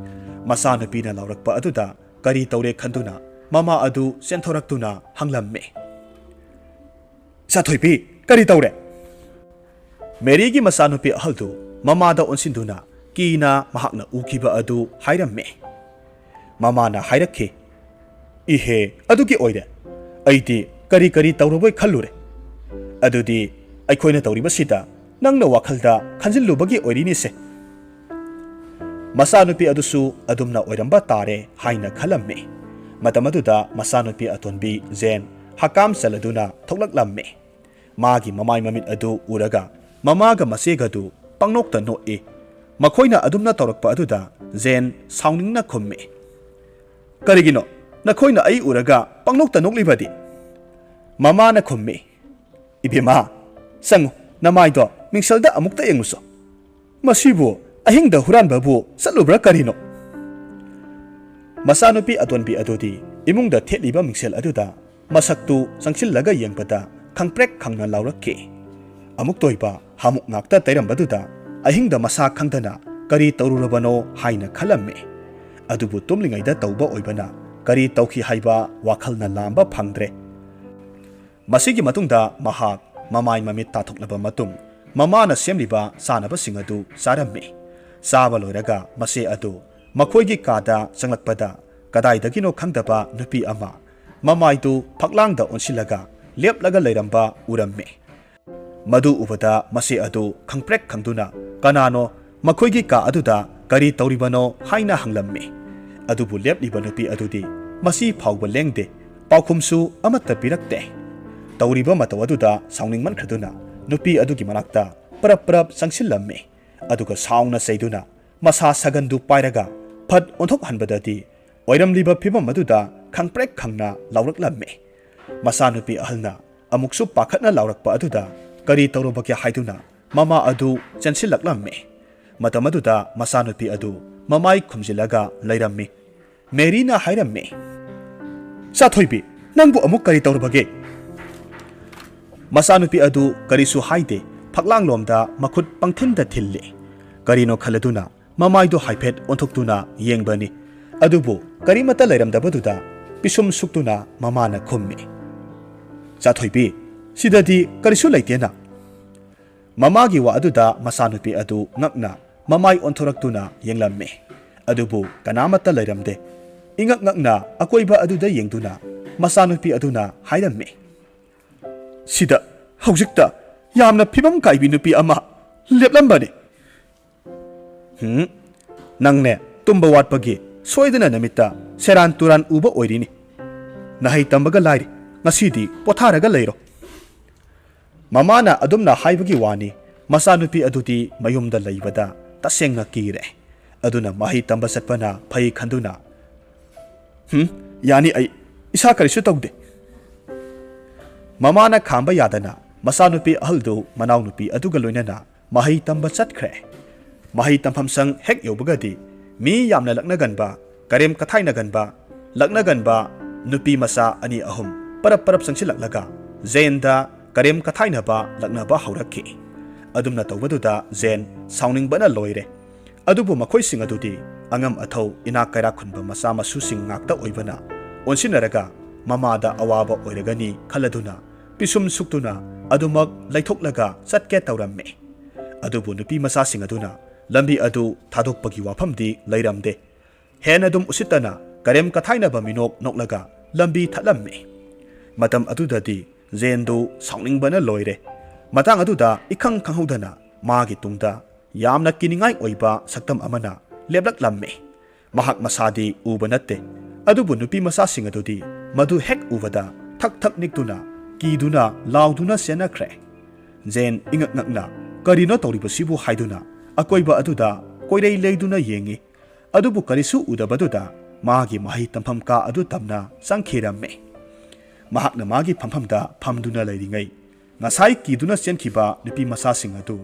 ꯃꯆꯥꯅꯨꯄꯤꯅ ꯂꯥꯎꯔꯛꯄ ꯑꯗꯨꯗ ꯀꯔꯤ ꯇꯧꯔꯦ ꯈꯟꯗꯨꯅ ꯃꯃꯥ ꯑꯗꯨ ꯆꯦꯟꯊꯣꯔꯛꯇꯨꯅ ꯍꯪꯂꯝꯃꯤ꯫ "ꯁꯥꯊꯣꯏꯕꯤ, ꯀꯔꯤ ꯇꯧꯔꯦ?" ꯃꯦꯔꯤꯒꯤ ꯃꯆꯥꯅꯨꯄꯤ ꯑꯍꯜꯗꯨ ꯃꯃꯥꯗ ꯑꯣꯟꯁꯤꯟꯗꯨꯅ ꯀꯤꯅ ꯃꯍꯥꯛꯅ ꯎꯈꯤꯕ ꯑꯗꯨ ꯍꯥꯏꯔꯝꯃꯤ꯫ ꯃꯃꯥꯅ ꯍꯥꯏꯔꯛꯈꯤ, "ꯏꯍꯦ, ꯑꯗꯨꯒꯤ ꯑꯣꯏꯔꯦ꯫ ꯑꯩꯗꯤ ꯀꯔꯤ ꯀꯔꯤ ꯇꯧꯔꯕꯣꯏ ꯈꯜꯂꯨꯔꯦ꯫ ꯑꯗꯨꯗꯤ ꯑꯩꯈꯣꯏꯅ ꯇꯧꯔꯤꯕꯁꯤꯗ ꯅꯪꯅ ꯋꯥꯈꯜꯗ ꯈꯟꯖꯤꯜꯂꯨꯕꯒꯤ ꯑꯣꯏꯔꯤꯅꯤꯁꯦ꯫" ꯃꯆꯥꯅꯨꯄꯤ ꯑꯗꯨꯁꯨ ꯑꯗꯨꯝꯅ ꯑꯣꯏꯔꯝꯕ ꯇꯥꯔꯦ ꯍꯥꯏꯅ ꯈꯜꯂꯝꯃꯤ꯫ ꯃꯇꯝ ꯑꯗꯨꯗ ꯃꯆꯥꯅꯨꯄꯤ ꯑꯇꯣꯟꯕꯤ ꯖꯦꯟ ꯍꯀꯥꯝ ꯆꯜꯂꯗꯨꯅ ꯊꯣꯛꯂꯛꯂꯝꯃꯤ꯫ ꯃꯥꯒꯤ ꯃꯃꯥꯏ ꯃꯃꯤꯠ ꯑꯗꯨ ꯎꯔꯒ ꯃꯃꯥꯒ ꯃꯆꯦꯒꯗꯨ ꯄꯪꯅꯣꯛꯇ ꯅꯣꯛꯏ꯫ ꯃꯈꯣꯏꯅ ꯑꯗꯨꯝꯅ ꯇꯧꯔꯛꯄ ꯑꯗꯨꯗ ꯖꯦꯟ ꯁꯥꯎꯅꯤꯡꯅ ꯈꯨꯝꯃꯤ, "ꯀꯔꯤꯒꯤꯅꯣ ꯅꯈꯣꯏꯅ ꯑꯩ ꯎꯔꯒ ꯄꯪꯅꯣꯛꯇ ꯅꯣꯛꯂꯤꯕꯗꯤ?" ꯃꯃꯥꯅ ꯈꯨꯝꯃꯤ, "ꯏꯕꯦꯝꯃ, ꯆꯪꯉꯨ, ꯅꯃꯥꯏꯗꯣ ꯃꯤꯡꯁꯦꯜꯗ ꯑꯃꯨꯛꯇ ꯌꯦꯡꯉꯨꯁꯣ꯫ ꯃꯁꯤꯕꯨ ꯑꯍꯤꯡꯗ ꯍꯨꯔꯥꯟꯕꯕꯨ ꯆꯠꯂꯨꯕ꯭ꯔꯥ ꯀꯔꯤꯅꯣ?" ꯃꯆꯥꯅꯨꯄꯤ ꯑꯇꯣꯟꯕꯤ ꯑꯗꯨꯗꯤ ꯏꯃꯨꯡꯗ ꯊꯦꯠꯂꯤꯕ ꯃꯤꯡꯁꯦꯜ ꯑꯗꯨꯗ ꯃꯁꯛꯇꯨ ꯆꯪꯁꯤꯜꯂꯒ ꯌꯦꯡꯕꯗ ꯈꯪꯄ꯭ꯔꯦꯛ ꯈꯪꯅ ꯂꯥꯎꯔꯛꯈꯤ꯫ ꯑꯃꯨꯛꯇꯣꯏꯕ ꯍꯥꯃꯨꯛ ꯉꯥꯛꯇ ꯇꯩꯔꯝꯕꯗꯨꯗ ꯑꯍꯤꯡꯗ ꯃꯁꯥ ꯈꯪꯗꯅ ꯀꯔꯤ ꯇꯧꯔꯨꯔꯕꯅꯣ ꯍꯥꯏꯅ ꯈꯜꯂꯝꯃꯤ꯫ ꯑꯗꯨꯕꯨ ꯇꯨꯝꯂꯤꯉꯩꯗ ꯇꯧꯕ ꯑꯣꯏꯕꯅ ꯀꯔꯤ ꯇꯧꯈꯤ ꯍꯥꯏꯕ ꯋꯥꯈꯜꯅ ꯂꯥꯝꯕ ꯐꯪꯗ꯭ꯔꯦ꯫ ꯃꯁꯤꯒꯤ ꯃꯇꯨꯡꯗ ꯃꯍꯥꯛ ꯃꯃꯥꯏ ꯃꯃꯤꯠ ꯇꯥꯊꯣꯛꯂꯕ ꯃꯇꯨꯡ ꯃꯃꯥꯅ ꯁꯦꯝꯂꯤꯕ ꯆꯥꯅꯕꯁꯤꯡ ꯑꯗꯨ ꯆꯥꯔꯝꯃꯤ꯫ ꯆꯥꯕ ꯂꯣꯏꯔꯒ ꯃꯆꯦ ꯑꯗꯨ ꯃꯈꯣꯏꯒꯤ ꯀꯥꯗ ꯆꯪꯂꯛꯄꯗ ꯀꯗꯥꯏꯗꯒꯤꯅꯣ ꯈꯪꯗꯕ ꯅꯨꯄꯤ ꯑꯃ ꯃꯃꯥꯏꯗꯨ ꯐꯛꯂꯥꯡꯗ ꯑꯣꯟꯁꯤꯜꯂꯒ ꯂꯦꯞꯂꯒ ꯂꯩꯔꯝꯕ ꯎꯔꯝꯃꯤ꯫ ꯃꯗꯨ ꯎꯕꯗ ꯃꯆꯦ ꯑꯗꯨ ꯈꯪꯄ꯭ꯔꯦꯛ ꯈꯪꯗꯨꯅ ꯀꯅꯥꯅꯣ ꯃꯈꯣꯏꯒꯤ ꯀꯥ ꯑꯗꯨꯗ ꯀꯔꯤ ꯇꯧꯔꯤꯕꯅꯣ ꯍꯥꯏꯅ ꯍꯪꯂꯝꯃꯤ꯫ ꯑꯗꯨꯕꯨ ꯂꯦꯞꯂꯤꯕ ꯅꯨꯄꯤ ꯑꯗꯨꯗꯤ ꯃꯁꯤ ꯐꯥꯎꯕ ꯂꯦꯡꯗꯦ, ꯄꯥꯎꯈꯨꯝꯁꯨ ꯑꯃꯠꯇ ꯄꯤꯔꯛꯇꯦ꯫ ꯇꯧꯔꯤꯕ ꯃꯇꯧ ꯑꯗꯨꯗ ꯁꯥꯎꯅꯤꯡꯃꯟꯈ꯭ꯔꯗꯨꯅ ꯅꯨꯄꯤ ꯑꯗꯨꯒꯤ ꯃꯅꯥꯛꯇ ꯄꯔꯞ ꯄꯔꯞ ꯆꯪꯁꯤꯜꯂꯝꯃꯤ꯫ ꯑꯗꯨꯒ ꯁꯥꯎꯅ ꯆꯩꯗꯨꯅ ꯃꯁꯥ ꯁꯒꯟꯗꯨ ꯄꯥꯏꯔꯒ ꯐꯠ ꯑꯣꯟꯊꯣꯛꯍꯟꯕꯗꯗꯤ ꯑꯣꯏꯔꯝꯂꯤꯕ ꯐꯤꯚꯝ ꯑꯗꯨꯗ ꯈꯪꯄ꯭ꯔꯦꯛ ꯈꯪꯅ ꯂꯥꯎꯔꯛꯂꯝꯃꯤ꯫ ꯃꯆꯥꯅꯨꯄꯤ ꯑꯍꯜꯅ ꯑꯃꯨꯛꯁꯨ ꯄꯥꯈꯠꯅ ꯂꯥꯎꯔꯛꯄ ꯑꯗꯨꯗ ꯀꯔꯤ ꯇꯧꯔꯕꯒꯦ ꯍꯥꯏꯗꯨꯅ ꯃꯃꯥ ꯑꯗꯨ ꯆꯦꯟꯁꯤꯜꯂꯛꯂꯝꯃꯤ꯫ ꯃꯇꯝ ꯑꯗꯨꯗ ꯃꯆꯥꯅꯨꯄꯤ ꯑꯗꯨ ꯃꯃꯥꯏ ꯈꯨꯝꯖꯤꯜꯂꯒ ꯂꯩꯔꯝꯃꯤ꯫ ꯃꯦꯔꯤꯅ ꯍꯥꯏꯔꯝꯃꯤ, "ꯆꯥꯊꯣꯏꯕꯤ, ꯅꯪꯕꯨ ꯑꯃꯨꯛ ꯀꯔꯤ ꯇꯧꯔꯕꯒꯦ?" ꯃꯆꯥꯅꯨꯄꯤ ꯑꯗꯨ ꯀꯔꯤꯁꯨ ꯍꯥꯏꯗꯦ, ꯐꯛꯂꯥꯡꯂꯣꯝꯗ ꯃꯈꯨꯠ ꯄꯪꯊꯤꯟꯗ ꯊꯤꯜꯂꯤ꯫ ꯀꯔꯤꯅꯣ ꯈꯜꯂꯗꯨꯅ ꯃꯃꯥꯏꯗꯨ ꯍꯥꯏꯐꯦꯠ ꯑꯣꯟꯊꯣꯛꯇꯨꯅ ꯌꯦꯡꯕꯅꯤ꯫ ꯑꯗꯨꯕꯨ ꯀꯔꯤꯃꯠꯇ ꯂꯩꯔꯝꯗꯕꯗꯨꯗ ꯄꯤꯁꯨꯝ ꯁꯨꯛꯇꯨꯅ ꯃꯃꯥꯅ ꯈꯨꯝꯃꯤ, "ꯆꯥꯊꯣꯏꯕꯤ, ꯁꯤꯗꯗꯤ ꯀꯔꯤꯁꯨ ꯂꯩꯇꯦꯅ?" ꯃꯃꯥꯒꯤ ꯋꯥ ꯑꯗꯨꯗ ꯃꯆꯥꯅꯨꯄꯤ ꯑꯗꯨ ꯉꯛꯅ ꯃꯃꯥꯏ ꯑꯣꯟꯊꯣꯔꯛꯇꯨꯅ ꯌꯦꯡꯂꯝꯃꯤ꯫ ꯑꯗꯨꯕꯨ ꯀꯅꯥꯃꯠꯇ ꯂꯩꯔꯝꯗꯦ꯫ ꯏꯉꯛ ꯉꯛꯅ ꯑꯀꯣꯏꯕ ꯑꯗꯨꯗ ꯌꯦꯡꯗꯨꯅ ꯃꯆꯥꯅꯨꯄꯤ ꯑꯗꯨꯅ ꯍꯥꯏꯔꯝꯃꯤ, "ꯁꯤꯗ ꯍꯧꯖꯤꯛꯇ ꯌꯥꯝꯅ ꯐꯤꯕꯝ ꯀꯥꯏꯕꯤ ꯅꯨꯄꯤ ꯑꯃ ꯂꯦꯞꯂꯝꯕꯅꯤ꯫" "ꯍꯨꯝ, ꯅꯪꯅꯦ ꯇꯨꯝꯕ ꯋꯥꯠꯄꯒꯤ ꯁꯣꯏꯗꯅ ꯅꯨꯃꯤꯠꯇ ꯁꯦꯔꯥꯟ ꯇꯨꯔꯥꯟ ꯎꯕ ꯑꯣꯏꯔꯤꯅꯤ꯫ ꯅꯍꯩ ꯇꯝꯕꯒ ꯂꯥꯏꯔꯤ, ꯉꯁꯤꯗꯤ ꯄꯣꯊꯥꯔꯒ ꯂꯩꯔꯣ꯫" ꯃꯃꯥꯅ ꯑꯗꯨꯝꯅ ꯍꯥꯏꯕꯒꯤ ꯋꯥꯅꯤ, ꯃꯆꯥꯅꯨꯄꯤ ꯑꯗꯨꯗꯤ ꯃꯌꯨꯝꯗ ꯂꯩꯕꯗ ꯇꯁꯦꯡꯅ ꯀꯤꯔꯦ꯫ ꯑꯗꯨꯅ ꯃꯍꯩ ꯇꯝꯕ ꯆꯠꯄꯅ ꯐꯩ ꯈꯟꯗꯨꯅ, "ꯍꯨꯝ, ꯌꯥꯅꯤ ꯑꯩ, ꯏꯁꯥ ꯀꯔꯤꯁꯨ ꯇꯧꯗꯦ꯫" ꯃꯃꯥꯅ ꯈꯥꯝꯕ ꯌꯥꯗꯅ ꯃꯆꯥꯅꯨꯄꯤ ꯑꯍꯜꯗꯨ ꯃꯅꯥꯎꯅꯨꯄꯤ ꯑꯗꯨꯒ ꯂꯣꯏꯅꯅ ꯃꯍꯩ ꯇꯝꯕ ꯆꯠꯈ꯭ꯔꯦ꯫ ꯃꯍꯩ ꯇꯝꯐꯝ ꯁꯪ ꯍꯦꯛ ꯌꯧꯕꯒꯗꯤ ꯃꯤ ꯌꯥꯝꯅ ꯂꯛꯅꯒꯟꯕ, ꯀꯔꯦꯝ ꯀꯊꯥꯏꯅꯒꯟꯕ, ꯂꯛꯅꯒꯟꯕ ꯅꯨꯄꯤ ꯃꯆꯥ ꯑꯅꯤ ꯑꯍꯨꯝ ꯄꯔꯞ ꯄꯔꯞ ꯆꯪꯁꯤꯜꯂꯛꯂꯒ ꯖꯦꯟꯗ ꯀꯔꯦꯝ ꯀꯊꯥꯏꯅꯕ, ꯂꯛꯅꯕ ꯍꯧꯔꯛꯈꯤ꯫ ꯑꯗꯨꯝꯅ ꯇꯧꯕꯗꯨꯗ ꯖꯦꯟ ꯁꯥꯎꯅꯤꯡꯕꯅ ꯂꯣꯏꯔꯦ꯫ ꯑꯗꯨꯕꯨ ꯃꯈꯣꯏꯁꯤꯡ ꯑꯗꯨꯗꯤ ꯑꯉꯝ ꯑꯊꯧ, ꯏꯅꯥꯛ ꯀꯩꯔꯥꯛ ꯈꯨꯟꯕ ꯃꯆꯥ ꯃꯁꯨꯁꯤꯡ ꯉꯥꯛꯇ ꯑꯣꯏꯕꯅ ꯑꯣꯟꯁꯤꯟꯅꯔꯒ ꯃꯃꯥꯗ ꯑꯋꯥꯕ ꯑꯣꯏꯔꯒꯅꯤ ꯈꯜꯂꯗꯨꯅ ꯄꯤꯁꯨꯝ ꯁꯨꯛꯇꯨꯅ ꯑꯗꯨꯃꯛ ꯂꯩꯊꯣꯛꯂꯒ ꯆꯠꯀꯦ ꯇꯧꯔꯝꯃꯤ꯫ ꯑꯗꯨꯕꯨ ꯅꯨꯄꯤ ꯃꯆꯥꯁꯤꯡ ꯑꯗꯨꯅ ꯂꯝꯕꯤ ꯑꯗꯨ ꯊꯥꯗꯣꯛꯄꯒꯤ ꯋꯥꯐꯝꯗꯤ ꯂꯩꯔꯝꯗꯦ꯫ ꯍꯦꯟꯅ ꯑꯗꯨꯝ ꯎꯁꯤꯠꯇꯅ ꯀꯔꯦꯝ ꯀꯊꯥꯏꯅꯕ ꯃꯤꯅꯣꯛ ꯅꯣꯛꯂꯒ ꯂꯝꯕꯤ ꯊꯠꯂꯝꯃꯤ꯫ ꯃꯇꯝ ꯑꯗꯨꯗꯗꯤ ꯖꯦꯟꯗꯨ ꯁꯥꯎꯅꯤꯡꯕꯅ ꯂꯣꯏꯔꯦ꯫ ꯃꯇꯥꯡ ꯑꯗꯨꯗ ꯏꯈꯪ ꯈꯪꯍꯧꯗꯅ ꯃꯥꯒꯤ ꯇꯨꯡꯗ ꯌꯥꯝꯅ ꯀꯤꯅꯤꯡꯉꯥꯏ ꯑꯣꯏꯕ ꯁꯛꯇꯝ ꯑꯃꯅ ꯂꯦꯞꯂꯛꯂꯝꯃꯤ꯫ ꯃꯍꯥꯛ ꯃꯁꯥꯗꯤ ꯎꯕ ꯅꯠꯇꯦ, ꯑꯗꯨꯕꯨ ꯅꯨꯄꯤ ꯃꯆꯥꯁꯤꯡ ꯑꯗꯨꯗꯤ ꯃꯗꯨ ꯍꯦꯛ ꯎꯕꯗ ꯊꯛ ꯊꯛ ꯅꯤꯛꯇꯨꯅ, ꯀꯤꯗꯨꯅ, ꯂꯥꯎꯗꯨꯅ ꯆꯦꯟꯅꯈ꯭ꯔꯦ꯫ ꯖꯦꯟ ꯏꯉꯛ ꯉꯛꯅ "ꯀꯔꯤꯅꯣ ꯇꯧꯔꯤꯕꯁꯤꯕꯨ?" ꯍꯥꯏꯗꯨꯅ ꯑꯀꯣꯏꯕ ꯑꯗꯨꯗ ꯀꯣꯏꯔꯩ ꯂꯩꯗꯨꯅ ꯌꯦꯡꯉꯤ꯫ ꯑꯗꯨꯕꯨ ꯀꯔꯤꯁꯨ ꯎꯗꯕꯗꯨꯗ ꯃꯥꯒꯤ ꯃꯍꯩ ꯇꯝꯐꯝ ꯀꯥ ꯑꯗꯨ ꯇꯝꯅ ꯆꯪꯈꯤꯔꯝꯃꯤ꯫ ꯃꯍꯥꯛꯅ ꯃꯥꯒꯤ ꯐꯝꯐꯝꯗ ꯐꯝꯗꯨꯅ ꯂꯩꯔꯤꯉꯩ, ꯉꯁꯥꯏ ꯀꯤꯗꯨꯅ ꯆꯦꯟꯈꯤꯕ ꯅꯨꯄꯤ ꯃꯆꯥꯁꯤꯡ ꯑꯗꯨ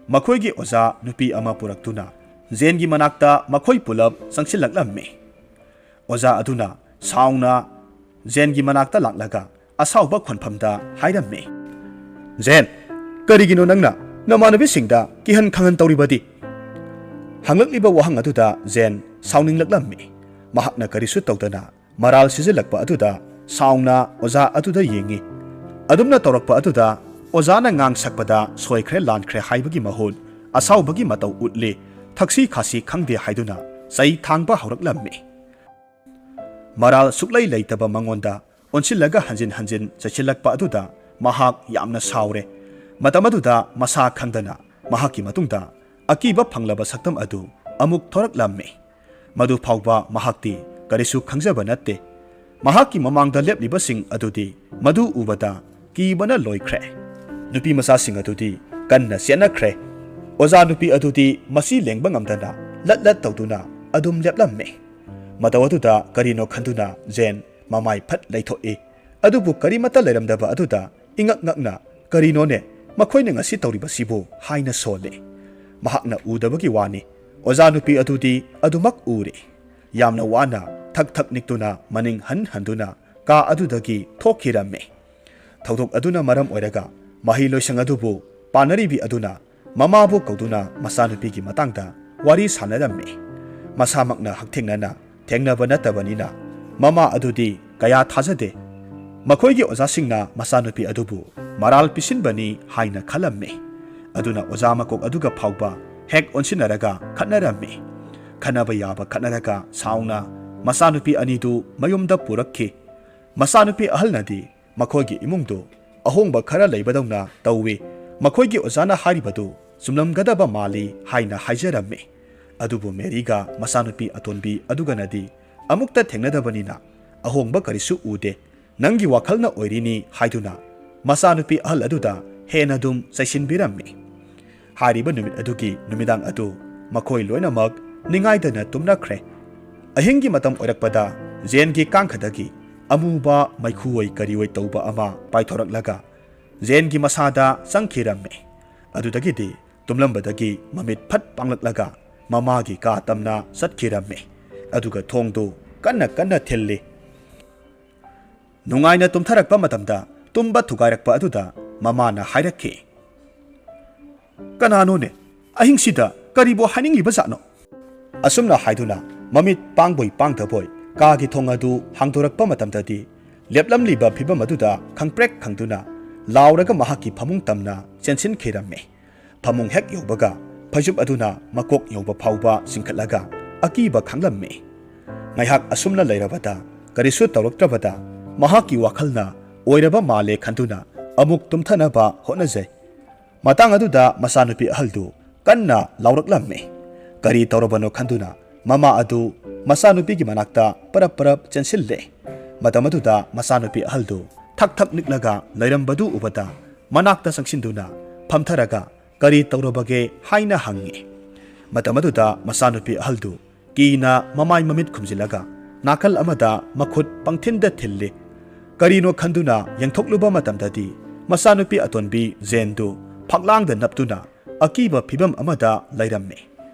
ꯃꯈꯣꯏꯒꯤ ꯑꯣꯖꯥ ꯅꯨꯄꯤ ꯑꯃ ꯄꯨꯔꯛꯇꯨꯅ ꯖꯦꯟꯒꯤ ꯃꯅꯥꯛꯇ ꯃꯈꯣꯏ ꯄꯨꯂꯞ ꯆꯪꯁꯤꯜꯂꯛꯂꯝꯃꯤ꯫ ꯑꯣꯖꯥ ꯑꯗꯨꯅ ꯁꯥꯎꯅ ꯖꯦꯟꯒꯤ ꯃꯅꯥꯛꯇ ꯂꯥꯛꯂꯒ ꯑꯁꯥꯎꯕ ꯈꯣꯟꯐꯝꯗ ꯍꯥꯏꯔꯝꯃꯤ, "ꯖꯦꯟ, ꯀꯔꯤꯒꯤꯅꯣ ꯅꯪꯅ ꯅꯃꯥꯟꯅꯕꯤꯁꯤꯡꯗ ꯀꯤꯍꯟ ꯈꯪꯍꯟ ꯇꯧꯔꯤꯕꯗꯤ?" ꯍꯪꯂꯛꯂꯤꯕ ꯋꯥꯍꯪ ꯑꯗꯨꯗ ꯖꯦꯟ ꯁꯥꯎꯅꯤꯡꯂꯛꯂꯝꯃꯤ꯫ ꯃꯍꯥꯛꯅ ꯀꯔꯤꯁꯨ ꯇꯧꯗꯅ ꯃꯔꯥꯜ ꯁꯤꯖꯤꯜꯂꯛꯄ ꯑꯗꯨꯗ ꯁꯥꯎꯅ ꯑꯣꯖꯥ ꯑꯗꯨꯗ ꯌꯦꯡꯉꯤ꯫ ꯑꯗꯨꯝꯅ ꯇꯧꯔꯛꯄ ꯑꯗꯨꯗ ꯑꯣꯖꯥꯅ ꯉꯥꯡ ꯁꯛꯄꯗ ꯁꯣꯏꯈ꯭ꯔꯦ ꯂꯥꯟꯈ꯭ꯔꯦ ꯍꯥꯏꯕꯒꯤ ꯃꯍꯨꯠ ꯑꯁꯥꯎꯕꯒꯤ ꯃꯇꯧ ꯎꯠꯂꯤ, ꯊꯛꯁꯤ ꯈꯥꯁꯤ ꯈꯪꯗꯦ ꯍꯥꯏꯗꯨꯅ ꯆꯩ ꯊꯥꯡꯕ ꯍꯧꯔꯛꯂꯝꯃꯤ꯫ ꯃꯔꯥꯜ ꯁꯨꯛꯂꯩ ꯂꯩꯇꯕ ꯃꯉꯣꯟꯗ ꯑꯣꯟꯁꯤꯜꯂꯒ ꯍꯟꯖꯤꯟ ꯍꯟꯖꯤꯟ ꯆꯩꯁꯤꯜꯂꯛꯄ ꯑꯗꯨꯗ ꯃꯍꯥꯛ ꯌꯥꯝꯅ ꯁꯥꯎꯔꯦ꯫ ꯃꯇꯝ ꯑꯗꯨꯗ ꯃꯁꯥ ꯈꯪꯗꯅ ꯃꯍꯥꯛꯀꯤ ꯃꯇꯨꯡꯗ ꯑꯀꯤꯕ ꯐꯪꯂꯕ ꯁꯛꯇꯝ ꯑꯗꯨ ꯑꯃꯨꯛ ꯊꯣꯔꯛꯂꯝꯃꯤ꯫ ꯃꯗꯨ ꯐꯥꯎꯕ ꯃꯍꯥꯛꯇꯤ ꯀꯔꯤꯁꯨ ꯈꯪꯖꯕ ꯅꯠꯇꯦ꯫ ꯃꯍꯥꯛꯀꯤ ꯃꯃꯥꯡꯗ ꯂꯦꯞꯂꯤꯕꯁꯤꯡ ꯑꯗꯨꯗꯤ ꯃꯗꯨ ꯎꯕꯗ ꯀꯤꯕꯅ ꯂꯣꯏꯈ꯭ꯔꯦ꯫ ꯅꯨꯄꯤ ꯃꯆꯥꯁꯤꯡ ꯑꯗꯨꯗꯤ ꯀꯟꯅ ꯆꯦꯟꯅꯈ꯭ꯔꯦ꯫ ꯑꯣꯖꯥ ꯅꯨꯄꯤ ꯑꯗꯨꯗꯤ ꯃꯁꯤ ꯂꯦꯡꯕ ꯉꯝꯗꯅ ꯂꯠ ꯂꯠ ꯇꯧꯗꯨꯅ ꯑꯗꯨꯝ ꯂꯦꯞꯂꯝꯃꯤ꯫ ꯃꯇꯧ ꯑꯗꯨꯗ ꯀꯔꯤꯅꯣ ꯈꯟꯗꯨꯅ ꯖꯦꯟ ꯃꯃꯥꯏ ꯐꯠ ꯂꯩꯊꯣꯛꯏ꯫ ꯑꯗꯨꯕꯨ ꯀꯔꯤꯃꯠꯇ ꯂꯩꯔꯝꯗꯕ ꯑꯗꯨꯗ ꯏꯉꯛ ꯉꯛꯅ, "ꯀꯔꯤꯅꯣꯅꯦ ꯃꯈꯣꯏꯅ ꯉꯁꯤ ꯇꯧꯔꯤꯕꯁꯤꯕꯨ?" ꯍꯥꯏꯅ ꯁꯣꯜꯂꯤ꯫ ꯃꯍꯥꯛꯅ ꯎꯗꯕꯒꯤ ꯋꯥꯅꯤ꯫ ꯑꯣꯖꯥ ꯅꯨꯄꯤ ꯑꯗꯨꯗꯤ ꯑꯗꯨꯃꯛ ꯎꯔꯦ꯫ ꯌꯥꯝꯅ ꯋꯥꯅ ꯊꯛ ꯊꯛ ꯅꯤꯛꯇꯨꯅ ꯃꯅꯤꯡ ꯍꯟ ꯍꯟꯗꯨꯅ ꯀꯥ ꯑꯗꯨꯗꯒꯤ ꯊꯣꯛꯈꯤꯔꯝꯃꯤ꯫ ꯊꯧꯗꯣꯛ ꯑꯗꯨꯅ ꯃꯔꯝ ꯑꯣꯏꯔꯒ ꯃꯍꯩ ꯂꯣꯏꯁꯪ ꯑꯗꯨꯕꯨ ꯄꯥꯟꯅꯔꯤꯕꯤ ꯑꯗꯨꯅ ꯃꯃꯥꯕꯨ ꯀꯧꯗꯨꯅ ꯃꯆꯥꯅꯨꯄꯤꯒꯤ ꯃꯇꯥꯡꯗ ꯋꯥꯔꯤ ꯁꯥꯟꯅꯔꯝꯃꯤ꯫ ꯃꯁꯥꯃꯛꯅ ꯍꯛꯊꯦꯡꯅꯅ ꯊꯦꯡꯅꯕ ꯅꯠꯇꯕꯅꯤꯅ ꯃꯃꯥ ꯑꯗꯨꯗꯤ ꯀꯌꯥ ꯊꯥꯖꯗꯦ꯫ ꯃꯈꯣꯏꯒꯤ ꯑꯣꯖꯥꯁꯤꯡꯅ ꯃꯆꯥꯅꯨꯄꯤ ꯑꯗꯨꯕꯨ ꯃꯔꯥꯜ ꯄꯤꯁꯤꯟꯕꯅꯤ ꯍꯥꯏꯅ ꯈꯜꯂꯝꯃꯤ꯫ ꯑꯗꯨꯅ ꯑꯣꯖꯥ ꯃꯀꯣꯛ ꯑꯗꯨꯒ ꯐꯥꯎꯕ ꯍꯦꯛ ꯑꯣꯟꯁꯤꯟꯅꯔꯒ ꯈꯠꯅꯔꯝꯃꯤ꯫ ꯈꯠꯅꯕ ꯌꯥꯕ ꯈꯠꯅꯔꯒ ꯁꯥꯎꯅ ꯃꯆꯥꯅꯨꯄꯤ ꯑꯅꯤꯗꯨ ꯃꯌꯨꯝꯗ ꯄꯨꯔꯛꯈꯤ꯫ ꯃꯆꯥꯅꯨꯄꯤ ꯑꯍꯜꯅꯗꯤ ꯃꯈꯣꯏꯒꯤ ꯏꯃꯨꯡꯗꯨ ꯑꯍꯣꯡꯕ ꯈꯔ ꯂꯩꯕꯗꯧꯅ ꯇꯧꯏ꯫ ꯃꯈꯣꯏꯒꯤ ꯑꯣꯖꯥꯅ ꯍꯥꯏꯔꯤꯕꯗꯨ ꯆꯨꯝꯂꯝꯒꯗꯕ ꯃꯥꯜꯂꯤ ꯍꯥꯏꯅ ꯍꯥꯏꯖꯔꯝꯃꯤ꯫ ꯑꯗꯨꯕꯨ ꯃꯦꯔꯤꯒ ꯃꯆꯥꯅꯨꯄꯤ ꯑꯇꯣꯟꯕꯤ ꯑꯗꯨꯒꯅꯗꯤ ꯑꯃꯨꯛꯇ ꯊꯦꯡꯅꯗꯕꯅꯤꯅ ꯑꯍꯣꯡꯕ ꯀꯔꯤꯁꯨ ꯎꯗꯦ꯫ "ꯅꯪꯒꯤ ꯋꯥꯈꯜꯅ ꯑꯣꯏꯔꯤꯅꯤ" ꯍꯥꯏꯗꯨꯅ ꯃꯆꯥꯅꯨꯄꯤ ꯑꯍꯜ ꯑꯗꯨꯗ ꯍꯦꯟꯅ ꯑꯗꯨꯝ ꯆꯩꯁꯤꯟꯕꯤꯔꯝꯃꯤ꯫ ꯍꯥꯏꯔꯤꯕ ꯅꯨꯃꯤꯠ ꯑꯗꯨꯒꯤ ꯅꯨꯃꯤꯗꯥꯡ ꯑꯗꯨ ꯃꯈꯣꯏ ꯂꯣꯏꯅꯃꯛ ꯅꯤꯡꯉꯥꯏꯗꯅ ꯇꯨꯝꯅꯈ꯭ꯔꯦ꯫ ꯑꯍꯤꯡꯒꯤ ꯃꯇꯝ ꯑꯣꯏꯔꯛꯄꯗ ꯖꯦꯟꯒꯤ ꯀꯥꯡꯈꯗꯒꯤ ꯑꯃꯨꯕ ꯃꯩꯈꯨ ꯑꯣꯏ ꯀꯔꯤ ꯑꯣꯏ ꯇꯧꯕ ꯑꯃ ꯄꯥꯏꯊꯣꯔꯛꯂꯒ ꯖꯦꯟꯒꯤ ꯃꯁꯥꯗ ꯆꯪꯈꯤꯔꯝꯃꯤ꯫ ꯑꯗꯨꯗꯒꯤꯗꯤ ꯇꯨꯝꯂꯝꯕꯗꯒꯤ ꯃꯃꯤꯠ ꯐꯠ ꯄꯥꯡꯂꯛꯂꯒ ꯃꯃꯥꯒꯤ ꯀꯥ ꯇꯝꯅ ꯆꯠꯈꯤꯔꯝꯃꯤ꯫ ꯑꯗꯨꯒ ꯊꯣꯡꯗꯨ ꯀꯟꯅ ꯀꯟꯅ ꯊꯤꯜꯂꯤ꯫ ꯅꯨꯡꯉꯥꯏꯅ ꯇꯨꯝꯊꯔꯛꯄ ꯃꯇꯝꯗ ꯇꯨꯝꯕ ꯊꯨꯒꯥꯏꯔꯛꯄ ꯑꯗꯨꯗ ꯃꯃꯥꯅ ꯍꯥꯏꯔꯛꯈꯤ, "ꯀꯅꯥꯅꯣꯅꯦ? ꯑꯍꯤꯡꯁꯤꯗ ꯀꯔꯤꯕꯨ ꯍꯥꯏꯅꯤꯡꯂꯤꯕꯖꯥꯠꯅꯣ?" ꯑꯁꯨꯝꯅ ꯍꯥꯏꯗꯨꯅ ꯃꯃꯤꯠ ꯄꯥꯡꯕꯣꯏ ꯄꯥꯡꯗꯕꯣꯏ ꯀꯥꯒꯤ ꯊꯣꯡ ꯑꯗꯨ ꯍꯥꯡꯗꯣꯔꯛꯄ ꯃꯇꯝꯗꯗꯤ, ꯂꯦꯞꯂꯝꯂꯤꯕ ꯐꯤꯕꯝ ꯑꯗꯨꯗ ꯈꯪꯄ꯭ꯔꯦꯛ ꯈꯪꯗꯨꯅ ꯂꯥꯎꯔꯒ ꯃꯍꯥꯛꯀꯤ ꯐꯃꯨꯡ ꯇꯝꯅ ꯆꯦꯟꯁꯤꯟꯈꯤꯔꯝꯃꯤ꯫ ꯐꯃꯨꯡ ꯍꯦꯛ ꯌꯧꯕꯒ ꯐꯩꯖꯨꯞ ꯑꯗꯨꯅ ꯃꯀꯣꯛ ꯌꯧꯕ ꯐꯥꯎꯕ ꯆꯤꯡꯈꯠꯂꯒ ꯑꯀꯤꯕ ꯈꯥꯡꯂꯝꯃꯤ꯫ ꯉꯥꯏꯍꯥꯛ ꯑꯁꯨꯝꯅ ꯂꯩꯔꯕꯗ, ꯀꯔꯤꯁꯨ ꯇꯧꯔꯛꯇ꯭ꯔꯕꯗ, ꯃꯍꯥꯛꯀꯤ ꯋꯥꯈꯜꯅ ꯑꯣꯏꯔꯕ ꯃꯥꯜꯂꯦ ꯈꯟꯗꯨꯅ ꯑꯃꯨꯛ ꯇꯨꯝꯊꯅꯕ ꯍꯣꯠꯅꯖꯩ꯫ ꯃꯇꯥꯡ ꯑꯗꯨꯗ ꯃꯆꯥꯅꯨꯄꯤ ꯑꯍꯜꯗꯨ ꯀꯟꯅ ꯂꯥꯎꯔꯛꯂꯝꯃꯤ꯫ ꯀꯔꯤ ꯇꯧꯔꯕꯅꯣ ꯈꯟꯗꯨꯅ ꯃꯃꯥ ꯑꯗꯨ ꯃꯆꯥꯅꯨꯄꯤꯒꯤ ꯃꯅꯥꯛꯇ ꯄꯔꯞ ꯄꯔꯞ ꯆꯦꯟꯁꯤꯜꯂꯦ꯫ ꯃꯇꯝ ꯑꯗꯨꯗ ꯃꯆꯥꯅꯨꯄꯤ ꯑꯍꯜꯗꯨ ꯊꯛ ꯊꯛ ꯅꯤꯛꯂꯒ ꯂꯩꯔꯝꯕꯗꯨ ꯎꯕꯗ, ꯃꯅꯥꯛꯇ ꯆꯪꯁꯤꯟꯗꯨꯅ ꯐꯝꯊꯔꯒ, "ꯀꯔꯤ ꯇꯧꯔꯕꯒꯦ?" ꯍꯥꯏꯅ ꯍꯪꯉꯤ꯫ ꯃꯇꯝ ꯑꯗꯨꯗ ꯃꯆꯥꯅꯨꯄꯤ ꯑꯍꯜꯗꯨ ꯀꯤꯅ ꯃꯃꯥꯏ ꯃꯃꯤꯠ ꯈꯨꯝꯖꯤꯜꯂꯒ ꯅꯥꯀꯜ ꯑꯃꯗ ꯃꯈꯨꯠ ꯄꯪꯊꯤꯟꯗ ꯊꯤꯜꯂꯤ꯫ ꯀꯔꯤꯅꯣ ꯈꯟꯗꯨꯅ ꯌꯦꯡꯊꯣꯛꯂꯨꯕ ꯃꯇꯝꯗꯗꯤ, ꯃꯆꯥꯅꯨꯄꯤ ꯑꯇꯣꯟꯕꯤ ꯖꯦꯟꯗꯨ ꯐꯛꯂꯥꯡꯗ ꯅꯞꯇꯨꯅ ꯑꯀꯤꯕ ꯐꯤꯕꯝ ꯑꯃꯗ ꯂꯩꯔꯝꯃꯤ꯫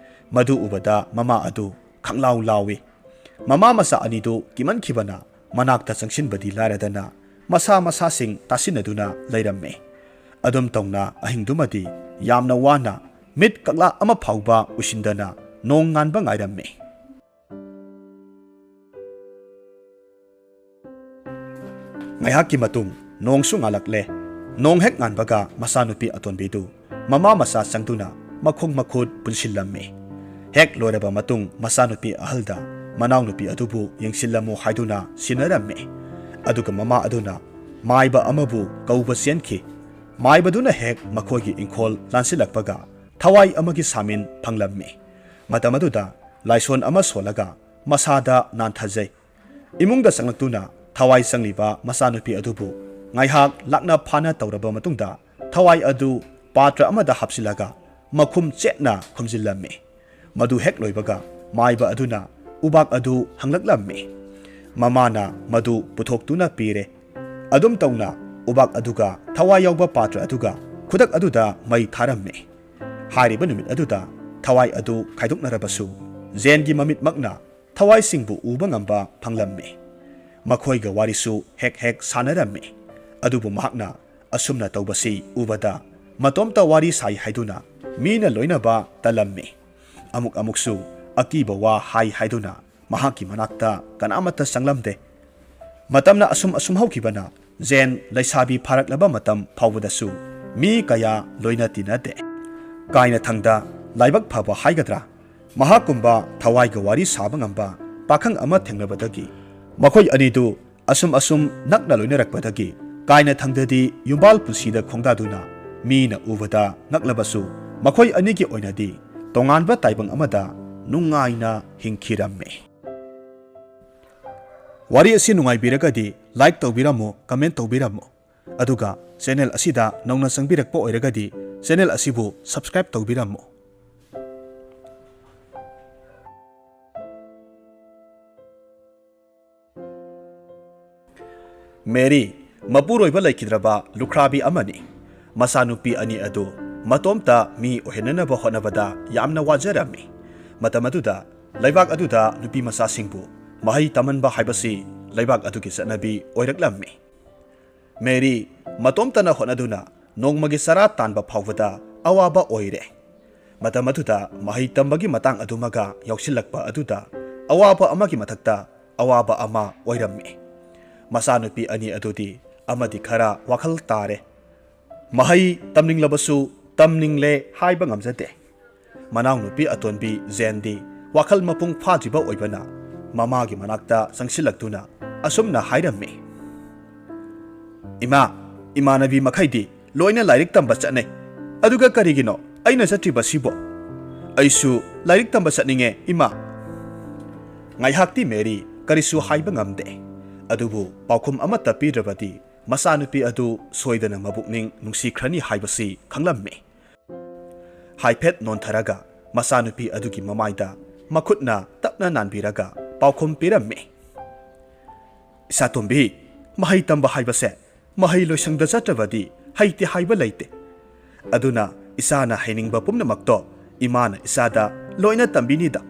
ꯃꯗꯨ ꯎꯕꯗ ꯃꯃꯥ ꯑꯗꯨ ꯈꯪꯂꯥꯎ ꯂꯥꯎꯏ꯫ ꯃꯃꯥ ꯃꯆꯥ ꯑꯅꯤꯗꯨ ꯀꯤꯃꯟꯈꯤꯕꯅ ꯃꯅꯥꯛꯇ ꯆꯪꯁꯤꯟꯕꯗꯤ ꯂꯥꯏꯔꯗꯅ, ꯃꯁꯥ ꯃꯁꯥꯁꯤꯡ ꯇꯥꯁꯤꯟꯅꯗꯨꯅ ꯂꯩꯔꯝꯃꯤ꯫ ꯑꯗꯨꯝ ꯇꯧꯅ ꯑꯍꯤꯡꯗꯨꯃꯗꯤ ꯌꯥꯝꯅ ꯋꯥꯅ ꯃꯤꯠ ꯀꯛꯂꯥ ꯑꯃ ꯐꯥꯎꯕ ꯎꯏꯁꯤꯟꯗꯅ ꯅꯣꯡ ꯉꯥꯟꯕ ꯉꯥꯏꯔꯝꯃꯤ꯫ ꯉꯥꯏꯍꯥꯛꯀꯤ ꯃꯇꯨꯡ ꯅꯣꯡꯁꯨ ꯉꯥꯜꯂꯛꯂꯦ꯫ ꯅꯣꯡ ꯍꯦꯛ ꯉꯥꯟꯕꯒ ꯃꯆꯥꯅꯨꯄꯤ ꯑꯇꯣꯟꯕꯤꯗꯨ ꯃꯃꯥ ꯃꯆꯥ ꯆꯪꯗꯨꯅ ꯃꯈꯣꯡ ꯃꯈꯨꯠ ꯄꯨꯟꯁꯤꯜꯂꯝꯃꯤ꯫ ꯍꯦꯛ ꯂꯣꯏꯔꯕ ꯃꯇꯨꯡ ꯃꯆꯥꯅꯨꯄꯤ ꯑꯍꯜꯗ ꯃꯅꯥꯎꯅꯨꯄꯤ ꯑꯗꯨꯕꯨ ꯌꯦꯡꯁꯤꯜꯂꯝꯃꯨ ꯍꯥꯏꯗꯨꯅ ꯁꯤꯟꯅꯔꯝꯃꯤ꯫ ꯑꯗꯨꯒ ꯃꯃꯥ ꯑꯗꯨꯅ ꯃꯥꯏꯕ ꯑꯃꯕꯨ ꯀꯧꯕ ꯆꯦꯟꯈꯤ꯫ ꯃꯥꯏꯕꯗꯨꯅ ꯍꯦꯛ ꯃꯈꯣꯏꯒꯤ ꯏꯪꯈꯣꯜ ꯂꯥꯟꯁꯤꯜꯂꯛꯄꯒ ꯊꯋꯥꯏ ꯑꯃꯒꯤ ꯁꯥꯃꯤꯟ ꯐꯪꯂꯝꯃꯤ꯫ ꯃꯇꯝ ꯑꯗꯨꯗ ꯂꯥꯏꯁꯣꯟ ꯑꯃ ꯁꯣꯜꯂꯒ ꯃꯁꯥꯗ ꯅꯥꯟꯊꯖꯩ꯫ ꯏꯃꯨꯡꯗ ꯆꯪꯂꯛꯇꯨꯅ ꯊꯋꯥꯏ ꯆꯪꯂꯤꯕ ꯃꯆꯥꯅꯨꯄꯤ ꯑꯗꯨꯕꯨ ꯉꯥꯏꯍꯥꯛ ꯂꯥꯛꯅ ꯐꯥꯅ ꯇꯧꯔꯕ ꯃꯇꯨꯡꯗ, ꯊꯋꯥꯏ ꯑꯗꯨ ꯄꯥꯇ꯭ꯔ ꯑꯃꯗ ꯍꯥꯞꯆꯤꯜꯂꯒ ꯃꯈꯨꯝ ꯆꯦꯠꯅ ꯈꯨꯝꯖꯤꯜꯂꯝꯃꯤ꯫ ꯃꯗꯨ ꯍꯦꯛ ꯂꯣꯏꯕꯒ ꯃꯥꯏꯕ ꯑꯗꯨꯅ ꯎꯕꯥꯛ ꯑꯗꯨ ꯍꯪꯂꯛꯂꯝꯃꯤ꯫ ꯃꯃꯥꯅ ꯃꯗꯨ ꯄꯨꯊꯣꯛꯇꯨꯅ ꯄꯤꯔꯦ꯫ ꯑꯗꯨꯝ ꯇꯧꯅ ꯎꯕꯥꯛ ꯑꯗꯨꯒ ꯊꯋꯥꯏ ꯌꯥꯎꯕ ꯄꯥꯇ꯭ꯔ ꯑꯗꯨꯒ ꯈꯨꯗꯛ ꯑꯗꯨꯗ ꯃꯩ ꯊꯥꯔꯝꯃꯤ꯫ ꯍꯥꯏꯔꯤꯕ ꯅꯨꯃꯤꯠ ꯑꯗꯨꯗ ꯊꯋꯥꯏ ꯑꯗꯨ ꯈꯥꯏꯗꯣꯛꯅꯔꯕꯁꯨ, ꯖꯦꯟꯒꯤ ꯃꯃꯤꯠꯃꯛꯅ ꯊꯋꯥꯏꯁꯤꯡꯕꯨ ꯎꯕ ꯉꯝꯕ ꯐꯪꯂꯝꯃꯤ꯫ ꯃꯈꯣꯏꯒ ꯋꯥꯔꯤꯁꯨ ꯍꯦꯛ ꯍꯦꯛ ꯁꯥꯟꯅꯔꯝꯃꯤ꯫ ꯑꯗꯨꯕꯨ ꯃꯍꯥꯛꯅ ꯑꯁꯨꯝꯅ ꯇꯧꯕꯁꯤ ꯎꯕꯗ, ꯃꯇꯣꯝꯇ ꯋꯥꯔꯤ ꯁꯥꯏ ꯍꯥꯏꯗꯨꯅ ꯃꯤꯅ ꯂꯣꯏꯅꯕ ꯇꯜꯂꯝꯃꯤ꯫ ꯑꯃꯨꯛ ꯑꯃꯨꯛꯁꯨ ꯑꯀꯤꯕ ꯋꯥ ꯍꯥꯏ ꯍꯥꯏꯗꯨꯅ ꯃꯍꯥꯛꯀꯤ ꯃꯅꯥꯛꯇ ꯀꯅꯥꯃꯠꯇ ꯆꯪꯂꯝꯗꯦ꯫ ꯃꯇꯝꯅ ꯑꯁꯨꯝ ꯑꯁꯨꯝ ꯍꯧꯈꯤꯕꯅ, ꯖꯦꯟ ꯂꯩꯁꯥꯕꯤ ꯐꯥꯔꯛꯂꯕ ꯃꯇꯝ ꯐꯥꯎꯕꯗꯁꯨ ꯃꯤ ꯀꯌꯥ ꯂꯣꯏꯅ ꯇꯤꯟꯅꯗꯦ꯫ ꯀꯥꯏꯅꯊꯪꯗ ꯂꯥꯏꯕꯛ ꯐꯕ ꯍꯥꯏꯒꯗ꯭ꯔꯥ, ꯃꯍꯥꯛꯀꯨꯝꯕ ꯊꯋꯥꯏꯒ ꯋꯥꯔꯤ ꯁꯥꯕ ꯉꯝꯕ ꯄꯥꯈꯪ ꯑꯃ ꯊꯦꯡꯅꯕꯗꯒꯤ, ꯃꯈꯣꯏ ꯑꯅꯤꯗꯨ ꯑꯁꯨꯝ ꯑꯁꯨꯝ ꯅꯛꯅ ꯂꯣꯏꯅꯔꯛꯄꯗꯒꯤ, ꯀꯥꯏꯅꯊꯪꯗꯗꯤ ꯌꯨꯝꯕꯥꯜ ꯄꯨꯟꯁꯤꯗ ꯈꯣꯡꯗꯥꯗꯨꯅ ꯃꯤꯅ ꯎꯕꯗ ꯉꯛꯂꯕꯁꯨ, ꯃꯈꯣꯏ ꯑꯅꯤꯒꯤ ꯑꯣꯏꯅꯗꯤ ꯇꯣꯉꯥꯟꯕ ꯇꯥꯏꯕꯪ ꯑꯃꯗ ꯅꯨꯡꯉꯥꯏꯅ ꯍꯤꯡꯈꯤꯔꯝꯃꯤ꯫ ꯋꯥꯔꯤ ꯑꯁꯤ ꯅꯨꯡꯉꯥꯏꯕꯤꯔꯒꯗꯤ like ꯇꯧꯕꯤꯔꯝꯃꯨ, comment ꯇꯧꯕꯤꯔꯝꯃꯨ, ꯑꯗꯨꯒ channel ꯑꯁꯤꯗ ꯅꯧꯅ ꯆꯪꯕꯤꯔꯛꯄ ꯑꯣꯏꯔꯒꯗꯤ channel ꯑꯁꯤꯕꯨ subscribe ꯇꯧꯕꯤꯔꯝꯃꯨ꯫ ꯃꯦꯔꯤ ꯃꯄꯨꯔꯣꯏꯕ ꯂꯩꯈꯤꯗ꯭ꯔꯕ ꯂꯨꯈ꯭ꯔꯥꯕꯤ ꯑꯃꯅꯤ꯫ ꯃꯆꯥꯅꯨꯄꯤ ꯑꯅꯤ ꯑꯗꯨ ꯃꯇꯣꯝꯇ ꯃꯤ ꯑꯣꯏꯍꯟꯅꯅꯕ ꯍꯣꯠꯅꯕꯗ ꯌꯥꯝꯅ ꯋꯥꯖꯔꯝꯃꯤ꯫ ꯃꯇꯝ ꯑꯗꯨꯗ ꯂꯩꯕꯥꯛ ꯑꯗꯨꯗ ꯅꯨꯄꯤ ꯃꯆꯥꯁꯤꯡꯕꯨ ꯃꯍꯩ ꯇꯝꯍꯟꯕ ꯍꯥꯏꯕꯁꯤ ꯂꯩꯕꯥꯛ ꯑꯗꯨꯒꯤ ꯆꯠꯅꯕꯤ ꯑꯣꯏꯔꯛꯂꯝꯃꯤ꯫ ꯃꯦꯔꯤ ꯃꯇꯣꯝꯇꯅ ꯍꯣꯠꯅꯗꯨꯅ ꯅꯣꯡꯃꯒꯤ ꯆꯔꯥ ꯇꯥꯟꯕ ꯐꯥꯎꯕꯗ ꯑꯋꯥꯕ ꯑꯣꯏꯔꯦ꯫ ꯃꯇꯝ ꯑꯗꯨꯗ ꯃꯍꯩ ꯇꯝꯕꯒꯤ ꯃꯇꯥꯡ ꯑꯗꯨꯃꯒ ꯌꯥꯎꯁꯤꯜꯂꯛꯄ ꯑꯗꯨꯗ ꯑꯋꯥꯕ ꯑꯃꯒꯤ ꯃꯊꯛꯇ ꯑꯋꯥꯕ ꯑꯃ ꯑꯣꯏꯔꯝꯃꯤ꯫ ꯃꯆꯥꯅꯨꯄꯤ ꯑꯅꯤ ꯑꯗꯨꯗꯤ ꯑꯃꯗꯤ ꯈꯔ ꯋꯥꯈꯜ ꯇꯥꯔꯦ꯫ ꯃꯍꯩ ꯇꯝꯅꯤꯡꯂꯕꯁꯨ ꯇꯝꯅꯤꯡꯂꯦ ꯍꯥꯏꯕ ꯉꯝꯖꯗꯦ꯫ ꯃꯅꯥꯎꯅꯨꯄꯤ ꯑꯇꯣꯟꯕꯤ ꯖꯦꯟꯗꯤ ꯋꯥꯈꯜ ꯃꯄꯨꯡ ꯐꯥꯗ꯭ꯔꯤꯕ ꯑꯣꯏꯕꯅ ꯃꯃꯥꯒꯤ ꯃꯅꯥꯛꯇ ꯆꯪꯁꯤꯜꯂꯛꯇꯨꯅ ꯑꯁꯨꯝꯅ ꯍꯥꯏꯔꯝꯃꯤ, "ꯏꯃꯥ, ꯏꯃꯥꯟꯅꯕꯤ ꯃꯈꯩꯗꯤ ꯂꯣꯏꯅ ꯂꯥꯏꯔꯤꯛ ꯇꯝꯕ ꯆꯠꯅꯩ꯫ ꯑꯗꯨꯒ ꯀꯔꯤꯒꯤꯅꯣ ꯑꯩꯅ ꯆꯠꯇ꯭ꯔꯤꯕꯁꯤꯕꯣ? ꯑꯩꯁꯨ ꯂꯥꯏꯔꯤꯛ ꯇꯝꯕ ꯆꯠꯅꯤꯡꯉꯦ, ꯏꯃꯥ!" ꯉꯥꯏꯍꯥꯛꯇꯤ ꯃꯦꯔꯤ ꯀꯔꯤꯁꯨ ꯍꯥꯏꯕ ꯉꯝꯗꯦ꯫ ꯑꯗꯨꯕꯨ ꯄꯥꯎꯈꯨꯝ ꯑꯃꯠꯇ ꯄꯤꯗ꯭ꯔꯕꯗꯤ ꯃꯆꯥꯅꯨꯄꯤ ꯑꯗꯨ ꯁꯣꯏꯗꯅ ꯃꯕꯨꯛꯅꯤꯡ ꯅꯨꯡꯁꯤꯈ꯭ꯔꯅꯤ ꯍꯥꯏꯕꯁꯤ ꯈꯪꯂꯝꯃꯤ꯫ ꯍꯥꯏꯐꯦꯠ ꯅꯣꯟꯊꯔꯒ ꯃꯆꯥꯅꯨꯄꯤ ꯑꯗꯨꯒꯤ ꯃꯃꯥꯏꯗ ꯃꯈꯨꯠꯅ ꯇꯞꯅ ꯅꯥꯟꯕꯤꯔꯒ ꯄꯥꯎꯈꯨꯝ ꯄꯤꯔꯝꯃꯤ, "ꯏꯆꯥꯇꯣꯝꯕꯤ, ꯃꯍꯩ ꯇꯝꯕ ꯍꯥꯏꯕꯁꯦ ꯃꯍꯩ ꯂꯣꯏꯁꯪꯗ ꯆꯠꯇ꯭ꯔꯕꯗꯤ ꯍꯩꯇꯦ ꯍꯥꯏꯕ ꯂꯩꯇꯦ꯫ ꯑꯗꯨꯅ ꯏꯁꯥꯅ ꯍꯩꯅꯤꯡꯕ ꯄꯨꯝꯅꯃꯛꯇꯣ ꯏꯃꯥꯅ ꯏꯆꯥꯗ ꯂꯣꯏꯅ ꯇꯝꯕꯤꯅꯤꯗ꯫